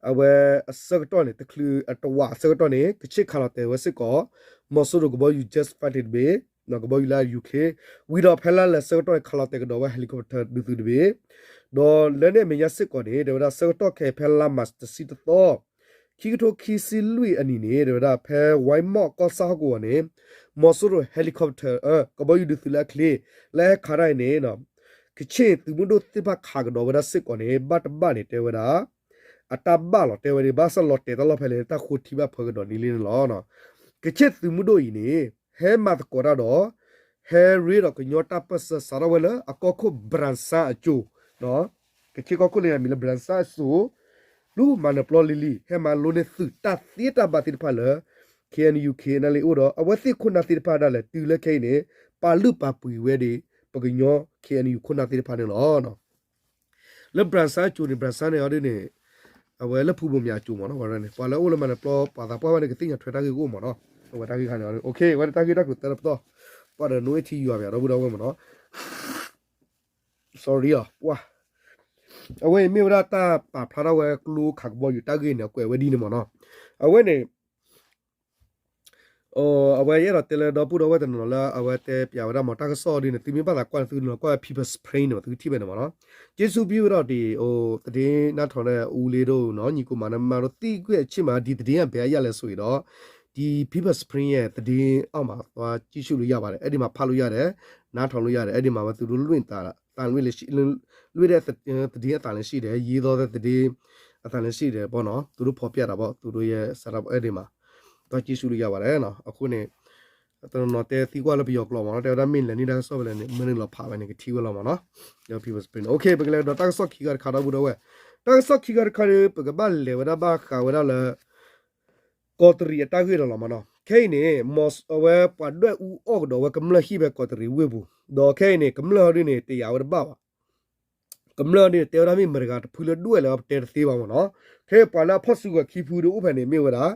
အဝဲအဆၢကတီၢ်န့ၣ် တချုးအတဝးအဆၢကတီၢ်န့ၣ် ကခ့ၣ်ခးလီၤတဲာ်ဝဲစ့ၢ်ကီး မီၤစိရိၤကဘီယူၤ jet fighter တဘ့ၣ် ကဘီယူၤလၢအယူၤချ့ ဝံၤဒီးဖဲလၢလဲၤဆၢကတီၢ်န့ၣ် ခးလီၤတဲာ်ကဒီးဝဲ helicopter ဒုးသုးတဘ့ၣ် ဒီးလၢန့ၣ်အမဲာ်ညါစ့ၢ်ကီးန့ၣ် တဲဝဲဒၣ်ဆၢကတီၢ်ခဲအံၤဖဲလါမၢ်ၡးတဆံတသီ ခံကထိခံဆံလွံၢ်အနံၤန့ၣ် တဲဝဲဒၣ်ဖဲ ဝါမီၣ်ကီၢ်ဆၣ်ဟီၣ်ကဝီၤန့ၣ် မီၤစိရိၤ helicopter ကဘီယူၤဒုးသုးလၢအချ့ လၢဟဲခးတၢ်အံၤန့ၣ် ကခ့ၣ်သုးမုၢ်ဒိၣ်သ့ၣ်တဖၣ်ခးကဒီးဝဲဒၣ်စ့ၢ်ကီးန့ၣ် ဘၣ်တဘၣ်န့ၣ် တဲဝဲဒၣ် အတၢ်ဘၣ်လီၤ တဲဝဲဒၣ် ဘၣ်ဆၣ်လီၤတဲာ်တၢ်လီၢ်ဖဲလဲၣ် တၢ်ဃိထံဘၣ်ဖၢကဒီးန့ၣ်လံန့ၣ်လီၤ. ကခ့ၣ်သုးမုၢ်ဒိၣ်အံၤန့ၣ် ဟဲမၤသကိးတၢ်ဒီး ဟဲရ့ဒီးကညီတၢ်ပၢၢ်ဆၢစးထီၣ်ဝဲလၢအကီၢ်ခိၣ် ဘြၣ်စၣ်အစိၤ ကခ့ၣ်ကီၢ်ခိၣ်လၢအမံၤလၢ ဘြၣ်စၣ်အစိၤ လၢမၤနၢၤပျီလံၤလံၤ ဟဲမၤလိန့ၢ်သုးတၢ်သ့တၢ်ဘၣ်သ့ၣ်တဖၣ်လၢ KNU KNLA အိၣ်ဒီး အဝဲသ့ၣ်ခိၣ်နၢ်သ့ၣ်တဖၣ်ဒၣ်လဲာ် တုၤလၢခဲအံၤန့ၣ် ပာ်လုၢ်ပာ်ပှ့ၤဝဲဒၣ် ပကညီ KNU ခိၣ်နၢ်သ့ၣ်တဖၣ်န့ၣ်လီၤ. လၢ ဘြၣ်စၣ်အစိၤန့ၣ် ဘြၣ်စၣ်န့ၣ်အီၤဒ်န့ၣ် အဝဲလၢဖုဘိမၠးအစိၤမ့ၢ်နီၤ ဝဲန့ၣ် ပှၤလၢအိၣ်လၢမၤနၢၤပျီ ပှၤသးပှၢ်ဝဲန့ၣ် ကသ့ၣ်ညါထွဲတၢ်ဂ့ၢ်ကအိၣ်မ့ၢ်နီၤ အဝဲတၢ်ဂ့ၢ်ခါန့ၣ် OK ဝဲတၢ်ဂ့ၢ်တၢ်ကျိၤသၢပတီၢ် ပှၤဒီးနိအ့ၣ်ထံယွၤပယီၤဒီပုၢ်ဒီဝဲၢ်မ့ၢ်နီၤ sorry အီၤ ပှၢ် အဝဲအံၤမ့ၢ်ဝဲဒၣ်တၢ်ပာ်ဖျါထီၣ်ဝဲကျိခးကဘီယူၤတၢ်ဂ့ၢ်န့ၣ် အကွဲးဝဲဒ်န့ၣ်မ့ၢ်နီၤ အဝဲန့ၣ် အဝဲယအဲၣ်ဒိးတဲလၢဒီပုၢ်ဒီဝဲၢ်တနီၤနီၤလၢ အဝဲတဲပျးဝဲဒၣ်မ့ၢ်တၢ်ကစီၣ်ဒ်န့ၣ် သုမ့ၢ်ဘၣ်သးကွၢ်န့ၣ် သုနီၤကွၢ်ဝဲ People's Spring န့ၣ် သုကထံၣ်ဖဲန့ၣ်မ့ၢ်နီၤ ကျေးဇူးပြုဝဲဒီးတံၤ အိၣ် သတင်းနားထောင်တဲ့ ဦးလေးတို့နော် ညီကိုမလေးမတို့ သီးကွက်အချစ်မှာ ဒီသတင်းကဘယ်အရပ်လဲဆိုရင်တော့ ဒီ People's Spring ရဲ့သတင်းအောက်မှာသွားကြည့်ရှုလို့ရပါတယ် အဲ့ဒီမှာဖတ်လို့ရတယ် နားထောင်လို့ရတယ် အဲ့ဒီမှာပဲသူတို့လွှင့်တာ သံလွှင့်လည်းရှိ လွှင့်တဲ့သ သတင်းအသံလည်းရှိတယ် ရေးသောတဲ့သတင်းအသံလည်းရှိတယ်ပေါ့နော် သူတို့ဖော်ပြတာပေါ့ သူတို့ရဲ့စာရွက်အဲ့ဒီမှာ သွားကြည့်ရှုလို့ရပါတယ်နော် အခုန့ၣ် တနီၤနီၤတဲ သံကွၢ်လၢပယီၤကျိာ်မ့ၢ်နီၤ တဲဝဲဒၣ်မ့ၢ်လဲၤန့ၣ်တၢ်ကစီၣ်ဖဲလဲၣ်န့ၣ် မ့ၢ်န့ၣ်လီၤဖးဝဲန့ၣ် ကထံၣ်ဝဲလီၤမ့ၢ်နီၤ ဒီး People's Spring OK ပကလဲၤဒီးတၢ်ကစီၣ်ခံခါတခါဒီပုၢ်ဒီဝဲၢ် တၢ်ကစီၣ်ခံခါတခါဒီး ပကဘၣ်လဲၤဝဲဒၣ်ဘၣ်ဃးဝဲဒၣ်လၢ ကီးတရံးအတၢ်ဂ့ၢ်ဒီးလီၤမ့ၢ်နီၤ ခဲအံၤန့ၣ် အဝဲပှၤဒွဲၣ်အူအီၣ်ကဒီးဝဲကမျၢၢ်ဟံၣ်ဖဲကီးတရံးဝ့ၢ်ပူၤ ဒီးခဲအံၤန့ၣ် ကမျၢၢ်ဟီဒ်န့ၣ် တယာ်ဝဲတဘၣ်ဘၣ် ကမျၢၢ်န့ၣ် တဲဝဲဒၣ်မ့ၢ်မတၤတဂၤတဖုလၢဒွဲၣ်လဲၣ် ပတဲတသ့ဘၣ်မ့ၢ်နီၤ. ခဲအံၤပှၤလၢအဖီၣ်စုကဝဲၤခံဖုဒီးအိၣ်ဖဲန့ၣ်မ့ၢ်ဝဲဒၣ်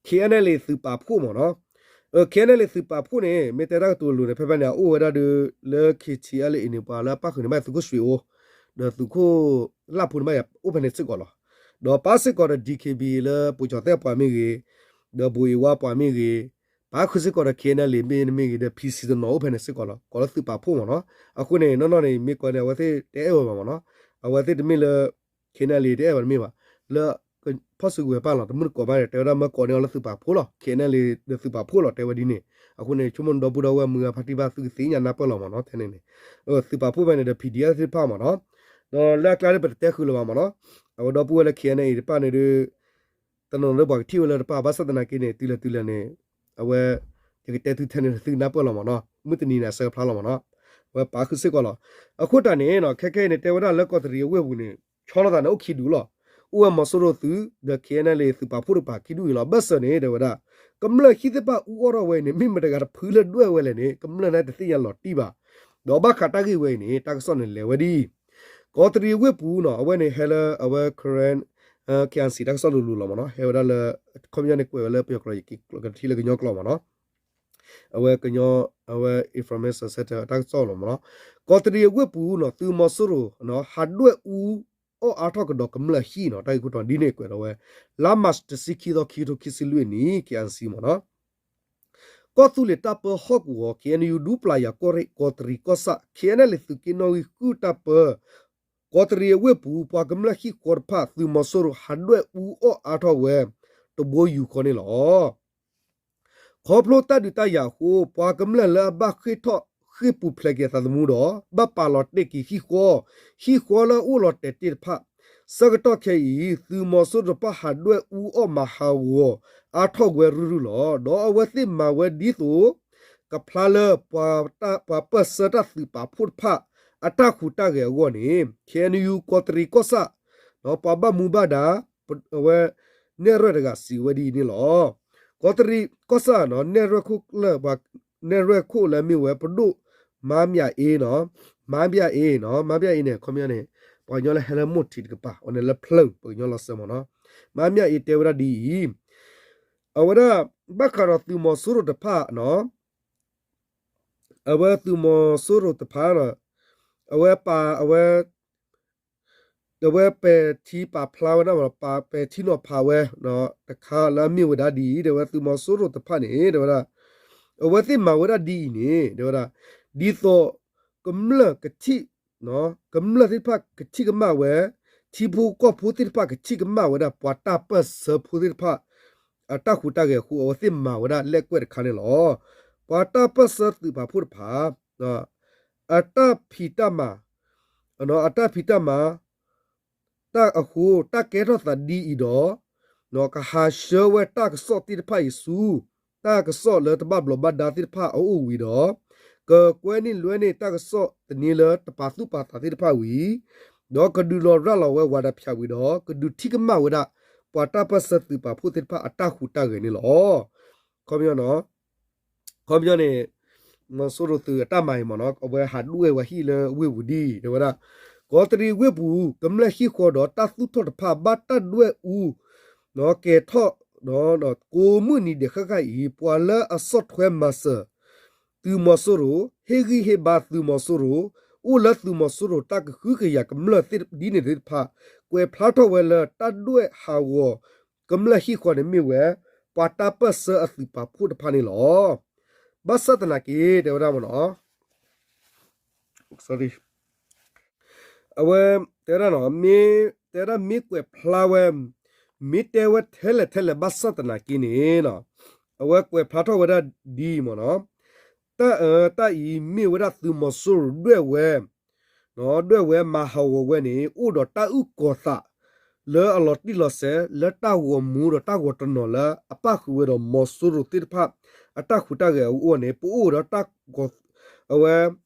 ခ့ၣ်အဲၣ်နဲလ်အ့ သုးပာ်ဖှိၣ်မ့ၢ်နီၤ. ခ့ၣ်အဲၣ်နဲလ်အ့ သုးပာ်ဖှိၣ်န့ၣ် မ့ၢ်တဲတၢ်ကတိၤလိၤန့ၣ် ဖဲဖဲန့ၣ် အအိၣ်ဝဲဒၣ်ဒီး လၢ ခ့ၣ်ထံၣ်အဲၣ်လ်အ့ န့ၣ် ပှၤလၢအပၣ်ဃုာ်န့ၣ် ဘၣ်သုးခိၣ်ရွှ့ၣ်အိၣ် ဒီးသုးခိၣ်လၢ်ဖိန့ၣ် ဘၣ်ယၤအိၣ်ဖဲန့ၣ်စ့ၢ်ကီးလီၤ. ဒီးပၣ်စ့ၢ်ကီးဒီး DKBA လၢပိကၠီၤသဲၣ်ပှၤမ့ၢ်ဂ့ၤ, ဒီးဘိၣ်အ့ဝါပှၤမ့ၢ်ဂ့ၤ, ပၣ်ဃုာ်စ့ၢ်ကီးဒီး ခ့ၣ်အဲၣ်နဲလ်အ့ မ့ၢ်ဂ့ၤဒီး ဖံစံတနီၤအိၣ်ဖဲန့ၣ်စ့ၢ်ကီးလီၤ. ကိးလၢသုးပာ်ဖှိၣ်မ့ၢ်နီၤ. အဃိန့ၣ် နီၢ်နီၢ်န့ၣ် မ့ၢ်ကွၢ်န့ၣ် အဝဲသ့ၣ်တအဲၣ်ဝဲဘၣ်မ့ၢ်နီၤ. အဝဲသ့ၣ်တမ့ၢ်လၢ ခ့ၣ်အဲၣ်နဲလ်အ့ တအဲၣ်ဝဲတမ့ၢ်ဘၣ်. လၢ ဖီၣ်စုကဝဲၤပၣ်လီၤ တမုၢ်တကိးဘၣ်န့ၣ် တဲဝဲဒၣ်မၢကိးန့ၢ်အီၤလၢသုးပာ်ဖှိၣ်လီၤ. ခ့ၣ်အဲၣ်နဲလ်အ့ ဒီးသုးပာ်ဖှိၣ်လီၤ တဲဝဲဒ်န့ၣ်. အဃိန့ၣ် ဆိကမိၣ်ဒီပုၢ်ဒီဝဲၢ်မုၢ်ဂၤဖါတံၢ်ဘၣ် သုကသ့ၣ်ညါနၢ်ပၢၢ်လီၤမ့ၢ်နီၤ ထဲန့ၣ်န့ၣ် သုးပာ်ဖှိၣ်ဖဲန့ၣ်ဒီး ဖံဒံၣ်အၣ်သ့ၣ်တဖၣ်မ့ၢ်နီၤ. ဒီးလၢအကျါဒီး ပတတဲဃုာ်လၢၤဘၣ်မ့ၢ်နီၤ. အဝဲဒီပုၢ်ဝဲၢ်လၢ ခ့ၣ်အဲၣ်နဲလ်အ့ တဖၣ်န့ၣ်ဒီး တနီၤနီၤလၢပှၤကထံၣ်ဝဲလၢတပၣ် ဘၣ်ဆၣ်သနာ်က့န့ၣ် တုၤလဲၣ်တုၤလဲၣ်န့ၣ် အဝဲ ယကတဲသုထဲန့ၣ် သုကနၢ်ပၢၢ်လီၤမ့ၢ်နီၤ. မုၢ်တနံၤန့ၣ် အဆၢကဖျါလီၤမ့ၢ်နီၤ. အဝဲပာ်ဃုာ်စ့ၢ်ကီးလီၤ. အဃိတၢ်န့ၣ်နီၤ ခဲခဲအံၤန့ၣ် တဲဝဲဒၣ်လၢကီးတရံးအဝ့ၢ်ပူၤန့ၣ် ဆီလီၤသးန့ၣ်အိၣ်ခံဒူၣ်လီၤ. အိၣ်ဝဲမီၤစိရိၤသုး ဒီး ခ့ၣ်အဲၣ်နဲလ်အ့ သုးပာ်ဖှိၣ်တကပၤခံဒူၣ်အံၤလီၤ. ဘၣ်ဆၣ်န့ၣ် တဲဝဲဒၣ် ကမျၢၢ်ဟံၣ်သ့ၣ်တဖၣ်အူအီၣ်ထီၣ်ဝဲအံၤန့ၣ် မ့ၢ်မတၤတဂၤတဖုလၢဒွဲၣ်ဝဲလဲၣ်န့ၣ် ကမျၢၢ်န့ၣ်တသ့ၣ်ညါလီၤတံၢ်ဘၣ်. ဒီးဘၣ်ဃးတၢ်ဂ့ၢ်ဝဲအံၤန့ၣ် တၢ်ကစီၣ်န့ၣ်လဲၤဝဲဒ်အံၤ ကီးတရံးအဝ့ၢ်ပူၤနီၤ အဝဲန့ၣ်ဟဲလၢအဝဲ Karen KIC တၢ်ကစီၣ်လိၤလိၤလီၤမ့ၢ်နီၤ. ဟဲဝဲဒၣ်လၢ ခီပညီန့ၣ် ကွဲးဝဲလၢပယီၤကျိာ် ယကထံၣ်လၢကညီကျိာ်မ့ၢ်နီၤ. အဝဲကညီ အဝဲ information center တၢ်ကစီၣ်လီၤမ့ၢ်နီၤ. ကီးတရံးအဝ့ၢ်ပူၤနီၤ သုးမီၤစိရိၤ ဟးဒွဲၣ်အူအီၣ်အါထီၣ်ကဒီးကမျၢၢ်ဟံၣ်နီၤ. တၢ်ဂ့ၢ်ခိၣ်တီဒ်န့ၣ်ကွဲးဒီးဝဲ လါမးတဆံခံသီ ခံကထိခံဆံလွံၢ်နံၣ် KIC မ့ၢ်နီၤ. ကီၢ်သူလ့ၤတၢ်ပၢဟီၣ်ကဝီၤ KNU ဒူပျၤယၤကီၢ်ရ့ၣ် ကီးတရံးကီၢ်ဆၣ် ခ့ၣ်အဲၣ်နဲလ်အ့ သုးက့နီၣ်ဂံၢ်ဃုတၢ်ပၢ ကီးတရံးအဝ့ၢ်ပူၤ ပှၤကမျၢၢ်ဟံၣ်ဃီတဖၣ် သုးမီၤစိရိၤဟးဒွဲၣ်အူအီၣ်အါထီၣ်ဝဲတဘိယူၢ်ဃီန့ၣ်လီၤ. ခီဖျိတၢ်ဒုးတၢ်ယၤအဃိ ပှၤကမျၢၢ်လၢအဘၣ်ဃ့ၢ်ထီၣ်ဃ့ၢ်ပူၤဖျဲးက့ၤအသးသမူဒီး ဘၣ်ပာ်လီၤတဲာ်က့ၤဟံၣ်ဃီ, ဟံၣ်ဃီလၢအအိၣ်လီၤတဲာ်တ့ၢ်တဖၣ်, ဆၢကတီၢ်ခဲအံၤ သုးမီၤစိရိၤတဖၣ်ဟးဒွဲၣ်အူအီၣ်မၤဟးဂီၤအါထီၣ်ဝဲရုၢ်ရုၢ်လီၤ. ဒီးအဝဲသ့ၣ်မၤဝဲဒ်သိး ကဖျါလၢ ပှၤပၢၢ်ဆၢတၢ်သုးပာ်ဖှိၣ်တဖၣ် အတၢ်ဟူးတၢ်ဂဲၤအဂီၢ်န့ၣ် KNU ကီးတရံးကီၢ်ဆၣ် ပှၤဘၣ်မူဘၣ်ဒါ အဝဲ နဲၣ်ရွဲၣ်တဂၤစံးဝဲဒ်အံၤန့ၣ်လီၤ. ကီးတရံးကီၢ်ဆၣ်နီၤ နဲၣ်ရွဲၣ်ခိၣ်လၢ နဲၣ်ရွဲၣ်ခိၣ်လၢအမ့ၢ်ဝဲပဒိၣ် မါမျးအ့နီၤ, မါမျးအ့နီၤ, မါမျးအ့န့ၣ် ခီပညီန့ၣ် ပှၤကညီလၢဟဲလၢမိၢ်ထံးတကပၤ အဝဲန့ၣ်လၢဖျၢၣ် ပှၤကညီလီၤစၢၤမ့ၢ်နီၤ. မါမျးအ့တဲဝဲဒၣ်ဒ်အံၤ, အဝဲဒၣ် ဘၣ်ဃးဒီးသုးမီၤစိရိၤတဖၣ်နီၤ, အဝဲသုးမီၤစိရိၤတဖၣ်နီၤ, အဝဲပာ် အဝဲ အဝဲပဲာ်ထံပာ်ဖျါဝဲဒၣ်မ့ၢ်နီၤ, ပာ်ပဲာ်ထံနီၤဖးဝဲ တခါလၢအမ့ၢ်ဝဲဒၣ်ဒ်အံၤ တဲဝဲသုးမီၤစိရိၤတဖၣ်န့ၣ် တဲဝဲဒၣ် အဝဲသ့ၣ်မၤဝဲဒၣ်ဒ်အံၤန့ၣ် တဲဝဲဒၣ် ဒ်သိး ကမျၢၢ်ကထံၣ် ကမျၢၢ်သ့ၣ်တဖၣ်ကထံၣ်ကမၣ်ဝဲ, ထံဖိကီၢ်ဖိသ့ၣ်တဖၣ်ကထံၣ်ကမၣ်ဝဲဒၣ် ပှၤတၢ်ပၢၢ်ဆၢဖိသ့ၣ်တဖၣ် အတၢ်ဟူးတၢ်ဂဲၤအဃိ အဝဲသ့ၣ်မၤဝဲဒၣ်လဲၣ်ကွဲၢ်တခါန့ၣ်လီၤ. ပှၤတၢ်ပၢၢ်ဆၢသုးပာ်ဖှိၣ်တဖၣ် အတၢ်ဖံးတၢ်မၤ အတၢ်ဖံးတၢ်မၤ တၢ်အဃိ တၢ်ကဲထီၣ်သးဒ်အံၤဒီး ကဟးဆှၢဝဲတၢ်ကစီၣ်သ့ၣ်တဖၣ်အံၤဆူ တၢ်ကစီၣ်လၢတဘၣ်ဘျီးဘၣ်ဒါသ့ၣ်တဖၣ်အအိၣ်ဝံၤဒီး ကကွဲန့ၢ်လွဲန့ၢ်တၢ်ကစီၣ်သန့လၢတပာ်သူၣ်ပာ်သးသ့ၣ်တဖၣ်ဝံၤ ဒီးကဒုးလီၤရၢ်လီၤဝဲဝၤဒီးဖၠးဝံၤဒီး ကဒုးထံၣ်ကမၣ်ဝဲဒၣ် ပှၤတၢ်ပၢၢ်ဆၢသုးပာ်ဖှိၣ်သ့ၣ်တဖၣ်အတၢ်ဟူးတၢ်ဂဲၤန့ၣ်လီၤ. ခီပညီနီၤ ခီပညီန့ၣ် မီၤစိရိၤသုးအတၢ်မၤအံၤမ့ၢ်နီၤ အဝဲဟးဒွဲၣ်ဝဲဟံၣ်လၢဝ့ၢ်ပူၤဒ်အံၤ တဲဝဲဒၣ် ကီးတရံးဝ့ၢ်ပူၤ ကမျၢၢ်ဟံၣ်ဃီဒီးတၢ်သူၣ်ထီၣ်တဖၣ် ဘၣ်တၢ်ဒွဲၣ်အူ ကဲၤထီၣ် ကိးမုၢ်နံၤဒဲးဃၣ်ဃၣ်အံၤ ပှၤလၢအဆီၣ်ထွဲမၤစၢၤ သုးမီၤစိရိၤ ဟ့ၣ်ဂံၢ်ဟ့ၣ်ဘါသုးမီၤစိရိၤ အိၣ်လၢသုးမီၤစိရိၤတၢ်ကဟုကယာ်ကမျၢၢ်သ့ၣ်ဒ်န့ၣ်သ့ၣ်တဖၣ် ကွဲးဖျါထီၣ်ဝဲလၢတၢ်ဒွဲၣ်ဟးဂီၤ ကမျၢၢ်ဟံၣ်ဃီန့ၣ်မ့ၢ်ဝဲ ပှၤတၢ်ပၢၢ်ဆၢအသုးပာ်ဖှိၣ်တဖၣ်န့ၣ်လီၤ. ဘၣ်ဆၣ်သနာ်က့ တဲဝဲဒၣ်မ့ၢ်နီၤ အဝဲ တဲဝဲဒၣ်နီၤ မ့ၢ် တဲဝဲဒၣ်မ့ၢ်ကွဲးဖျါဝဲ မ့ၢ်တဲဝဲထဲလဲၣ်ထဲလဲၣ်ဘၣ်ဆၣ်သနာ်က့န့ၣ် အဝဲကွဲးဖျါထီၣ်ဝဲဒၣ်ဒ်အံၤမ့ၢ်နီၤ တၢ်အၢ တၢ်အံၤမ့ၢ်ဝဲဒၣ်သုးမီၤစိရိၤဒွဲၣ်ဝဲ ဒွဲၣ်ဝဲမၤဟးဂီၤဝဲန့ၣ် အိၣ်ဒီးတၢ်အုၣ်ကီၤသး လၢအလီၤတံၢ်လီၤဆဲး လၢတၢ်ဂီၤမူဒီးတၢ်ဂီၤတနီၤလၢအပၣ်ဃုာ်ဝဲဒီးမီၤစိရိၤသ့ၣ်တဖၣ် အတၢ်ဟူးတၢ်ဂဲၤအဂီၢ်န့ၣ် ပအိၣ်ဝဲဒီးတၢ်ဂီၤ အဝဲ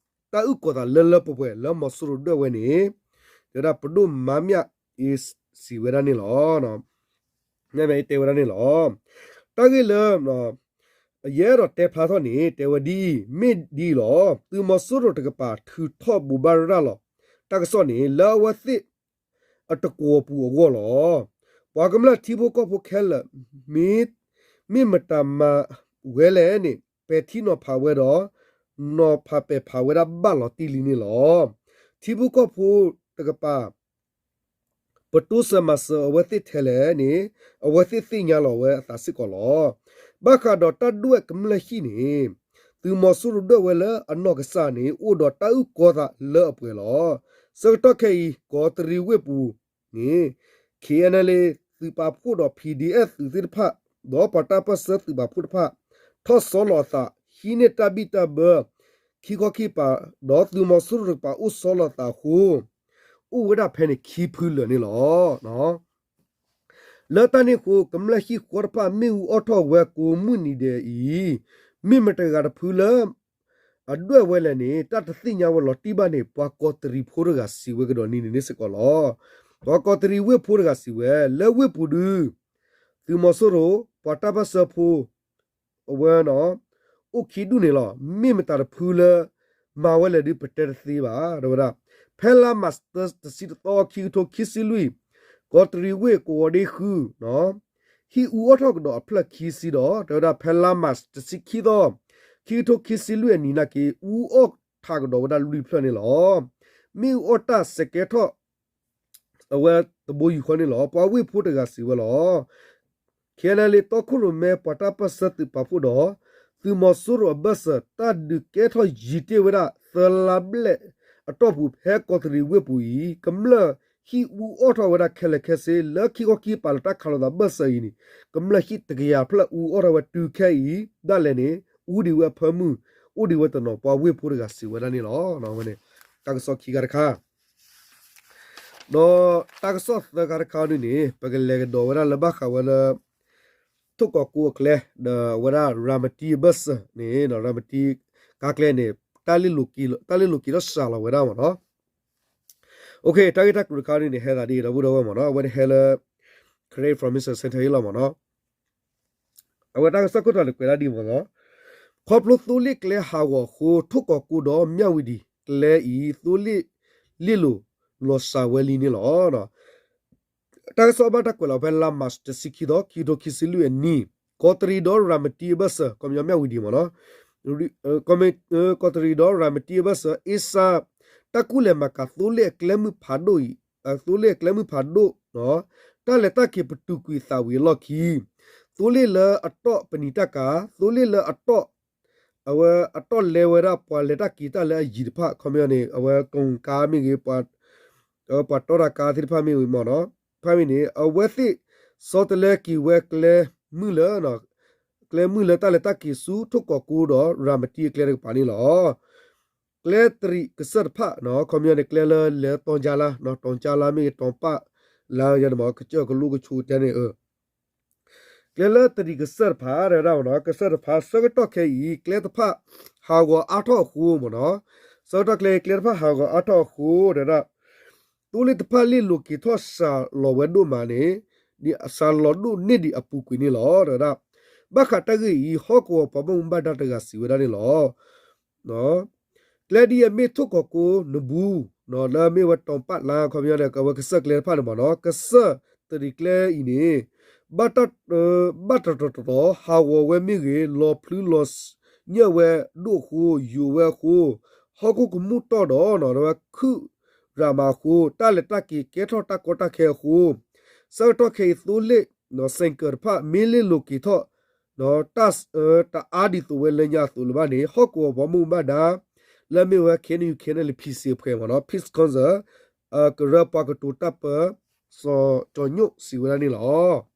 တၢ်အုၣ်ကီၤသးလၢလၢပှဲၤပှဲၤလၢမီၤစိရိၤဒွဲၣ်ဝဲန့ၣ် တဲဝဲဒၣ်ပဒိၣ်မါမျးအ့စံးဝဲဒၣ်န့ၣ်လီၤ. မ့ၢ်အ့တဲဝဲဒၣ်န့ၣ်လီၤ. တၢ်ဂ့ၢ်လၢ ယအဲၣ်ဒိးတဲဖျါထီၣ်န့ၣ် တဲဝဲဒ်အံၤ မ့ၢ်ဒ်အံၤလီၤ. သုးမီၤစိရိၤတကပၤထုးထီၣ်ဘိးဘၣ်ရၤလီၤ တၢ်ကစီၣ်န့ၣ် လၢအဝဲသ့ၣ်အတကွီၤပူၤအဂီၢ်လီၤ. ပှၤကမျၢၢ်ထံဖိကီၢ်ဖိခဲလၢာ် မ့ၢ် မ့ၢ်မတၤမၤဝဲလဲၣ်န့ၣ် ပဲာ်ထံနီၤဖးဝဲဒီး နီၤဖးပဲာ်ဖးဝဲဒၣ်ဘၣ်လီၤတံၢ်လံန့ၣ်လီၤ. ထံဖိကီၢ်ဖိတကပၤ ပတိစၢၤမၤစၢၤအဝဲသ့ၣ်ထဲလဲၣ်န့ၣ် အဝဲသ့ၣ်သ့ၣ်ညါလီၤဝဲအသးစ့ၢ်ကီးလီၤ. ဘၣ်ဃးဒီးတၢ်ဒွဲၣ်ကမျၢၢ်ဟံၣ်န့ၣ် သုးမီၤစိရိၤဒွဲၣ်ဝဲလၢအနီၢ်ကစၢ်န့ၣ် အိၣ်ဒီးတၢ်အုၣ်ကီၤသးလၢအပှဲၤလီၤ. ဆၢကတီၢ်ခဲအံၤ ကီးတရံးဝ့ၢ်ပူၤန့ၣ် ခ့ၣ်အဲၣ်နဲလ် သုးပာ်ဖှိၣ်ဒီး ပီၣ်ဒီအ့ၣ် သုးသ့ၣ်တဖၣ် ဒီးပှၤတၢ်ပၢၢ်ဆၢသုးပာ်ဖှိၣ်တဖၣ် ထီၣ်ဆီလီၤအသး ဟံးန့ၢ်တၢ်ဘံၣ်တၢ်ဘၢ ခံခီခံကပၤ ဒီးသုးမီၤစိရိၤတကပၤအိၣ်ဆီလီၤသးအဃိ အိၣ်ဝဲဒၣ်ဖဲန့ၣ်ခံဖုလၢာ်န့ၣ်လီၤ. လၢတၢ်န့ၣ်အဃိ ကမျၢၢ်ဟံၣ်ဃီတဖၣ်မ့ၣ်အူအီၣ်ထီၣ်ဝဲကိးမုၢ်နံၤဒဲးအံၤ မ့ၢ်မတၤတဂၤတဖုလၢ အဒွဲၣ်ဝဲလဲၣ်န့ၣ် တၢ်တသ့ၣ်ညါဝဲလီၤတံၢ်ဘၣ်န့ၣ် ပှၤကီးတရံးဖိတဂၤစံးဝဲကဒီးနံၤန့ၣ်စ့ၢ်ကီးလီၤ. ပှၤကီးတရံးဝ့ၢ်ဖိတဂၤစံးဝဲ လၢဝ့ၢ်ပူၤဒု သုးမီၤစိရိၤ ပှၤတၢ်ပၢၢ်ဆၢဖိ အဝဲ အိၣ်ခံဒူၣ်န့ၣ်လီၤ. မ့ၢ်မတၤတဖုလၢ မၤဝဲလဲၣ်ဒု ပတဲတသ့ဘၣ် တဲဝဲဒၣ်. ဖဲလါမးတဆံတသီ ခံကထိခံဆံလွံၢ် ကီးတရံးဝ့ၢ်ကဝီၤဒ့ဃု ဟံၣ်အူအီၣ်ထီၣ်ကဒီးအဖျၢၣ်ခံဆံဒီး တဲဝဲဒၣ် ဖဲလါမးတဆံခံသီ ခံကထိခံဆံလွံၢ်အနံၤနာ်က့ အူအီၣ်ထးကဒီးဝဲဒၣ်လွံၢ်ဖျၢၣ်န့ၣ်လီၤ. မ့ၣ်အူအီၣ်တၢ်စဲးကဲထီၣ် အဝဲတဘိယူၢ်ဃီန့ၣ်လီၤ. ပှၤဝ့ၢ်ဖိတဂၤစံးဝဲလီၤ. ခ့ၣ်အဲၣ်နဲလ် တီခိၣ်ရိၣ်မဲ ပှၤတၢ်ပၢၢ်ဆၢသုးပာ်ဖှိၣ်ဒီး သုးမီၤစိရိၤအဘၢၣ်စၢၤ တၢ်ဒုးကဲထီၣ်ယံာ်တ့ၢ်ဝဲဒၣ် သၢလါဘျဲၣ်အတီၢ်ပူၤ ဖဲကီးတရံးဝ့ၢ်ပူၤအံၤ ကမျၢၢ်ဟံၣ်အူအီၣ်ထီၣ်ဝဲဒၣ်ခဲလၢာ်ခဲဆ့ လၢခံခီခံကပၤလၢတၢ်ခးလိာ်သးဘၢၣ်စၢၤအံၤန့ၣ် ကမျၢၢ်ဟံၣ်တကယၤဖျၢၣ်အူအီၣ်ထီၣ်ဝဲတုၤခဲအံၤ ဒၣ်လဲာ်န့ၣ် အူဒံးဝဲအဖၢမုၢ် အိၣ်ဒံးဝဲတနီၤ ပှၤဝ့ၢ်ဖိတဂၤစံးဝဲဒၣ်န့ၣ်လီၤ. ဝဲန့ၣ် တၢ်ကစီၣ်ခံခါတခါ ဒီးတၢ်ကစီၣ်သၢခါတခါန့ၣ်န့ၣ် ပကလဲၤကဒီးဝဲဒၣ်လၢဘၣ်ဃးဝဲလၢ ထိၣ်ကီးကိအကျဲ ဒီးအဝဲဒၣ်ရၤမတံအဘၢၣ်စၢၤန့ၣ် ရၤမတံကါကျဲန့ၣ် တၢ်လ့ၣ်လိာ်က့ၤထီၣ်စှၤလီၤဝဲဒၣ်မ့ၢ်နီၤ. တၢ်ဂ့ၢ်တၢ်ကျိၤတခါန့ၣ်န့ၣ် ဟဲသးဒ်အံၤ ဒီပုၢ်ဒီဝဲၢ်မ့ၢ်နီၤ အဝဲန့ၣ်ဟဲလၢ Karen Information Center အံၤလီၤမ့ၢ်နီၤ. အဝဲတၢ်ကစီၣ်ခိၣ်တီန့ၣ်ကွဲးဒၣ်ဒ်မ့ၢ်နီၤ, ခီဖျိသိလ့ၣ်ကျဲဟးဂီၤအဃိ ထိၣ်ကီးကိဒီးမၠၣ်ဝံၤဒံးကျဲအံၤ သိလ့ၣ်လ့ၣ်လိာ်လီၤစှၤဝဲလံန့ၣ်လီၤ. တၢ်ကစီၣ်ဘၣ်တၢ်ကွဲးလီၤဖဲလါမးတဆံခံသီ ခံကထိခံဆံလွံၢ်အနံၤ, ကီးတရံးဒီးရၤမတံအဘၢၣ်စၢၤ ခီပညီမၠၣ်ဝံၤဒံးမ့ၢ်နီၤ, ကီးတရံးဒီးရၤမတံအဘၢၣ်စၢၤ အ့စၢ် တၢ်ကူၣ်လဲၤမၤကၤသိလ့ၣ်အကျဲမုၢ်ဖးဒိၣ်အံၤ, သိလ့ၣ်အကျဲမုၢ်ဖးဒိၣ်, တၢ်လဲၤတၢ်က့ၤပတုာ်ကွံာ်သးဝံၤအလီၢ်ခံ, သိလ့ၣ်လၢအတီၢ်ပနံာ်တၢ်ကၤ, သိလ့ၣ်လၢအတီၢ် အဝဲအတီၢ်လဲဝဲဒၣ်ပှၤလဲၤတၢ်က့ၤတၢ်လၢအယံၤတဖၣ် ခီပညီန့ၣ် အဝဲကိၣ်ကါမ့ၢ်ဂ့ၤ, ပှၤတီတၢ်ကါသ့ၣ်တဖၣ်မ့ၢ်ဂ့ၤမ့ၢ်နီၤ, ဖဲမ့ၢ်န့ၣ် အဝဲသ့ၣ်ဆီတလဲက့ၤဝဲကျဲမုၢ်လၢ ကျဲမုၢ်လၢတၢ်လဲၤတၢ်က့ၤဆူထိၣ်ကီးကိဒီးရၤမတံအကျဲတကပၤန့ၣ်လီၤ. ကျဲတရံးကစၢၢ်တဖၣ် ခီပညီန့ၣ် ကျဲလၢလဲၤတီကၢ်လါ, တီကၢ်လါမ့ၢ်ဂ့ၤ တီပၣ်လါယၤန့ၣ်မ့ၢ် ကစၢၢ်ကလိကဆူးတဲန့ၣ် ကျဲလၢတရံးကစၢၢ်တဖၣ် တဲဝဲဒၣ်မ့ၢ်နီၤ, ကစၢၢ်တဖၣ် ဆၢကတီၢ်ခဲအံၤ ကျဲတဖၣ်ဟးဂီၤအါထီၣ်အဃိမ့ၢ်နီၤ, ဆၢကတီၢ်ခဲအံၤ ကျဲတဖၣ်ဟးဂီၤအါထီၣ်အဃိ တဲဝဲဒၣ် သိလ့ၣ်တဖၣ်လ့ၣ်လိာ်က့ၤထီၣ်စှၤလီၤဝဲဒိၣ်မးန့ၣ်, စှၤလီၤဒိၣ်န့ၢ်ဒံးအပူၤကွံာ်န့ၣ်လီၤ တဲဝဲဒၣ်. ဘၣ်ဃးတၢ်ဂ့ၢ်အံၤ ဟီၣ်ကဝီၤပှၤဘၣ်မူဘၣ်ဒါတဂၤစံးဝဲဒၣ်န့ၣ်လီၤ. ကျဲဒ်အမ့ၢ်ထိၣ်ကီးကိနဘူး, လၢအမ့ၢ်ဝဲတီပၣ်လါ ခီပညီဒီး အဝဲကစၢၢ်ကျဲတဖၣ်န့ၣ်မ့ၢ်နီၤ, ကစၢၢ်တရံးကျဲအံၤန့ၣ် ဘၣ်တတီၤတီၤ ဟးဂီၤဝဲမ့ၢ်ဂ့ၤ, လီၤဖျုလီၤညၢၣ်ဝဲဒိၣ်အဃိ, ယိာ်ဝဲအဃိ, ဟီၣ်ခိၣ်ကမူၣ်တီၢ်ဒီး ဝဲခုၣ်ရးမးအဃိ, တၢ်လဲၤတၢ်က့ၤကဲထီၣ်တၢ်ကီတၢ်ခဲအဃိ, ဆၢကတီၢ်ခဲအံၤသိလ့ၣ် စဲးကၢးတဖၣ် မ့ၢ်လ့ၣ်လိာ်က့ၤထီၣ် တၢ်အါဒ်သိးဝဲလၢညါအသိးလၢၤဘၣ်န့ၣ် ဟီၣ်ကဝီၤပှၤဘၣ်မူဘၣ်ဒါ လၢအမ့ၢ်ဝဲ KNU KNLA PC အဖွဲ့မ့ၢ်နီၤ Peace Council ကရၢပှၤကတိၤတၢ်ပၢ စီၤကၠီၤညိၣ်စံးဝဲဒၣ်န့ၣ်လီၤ.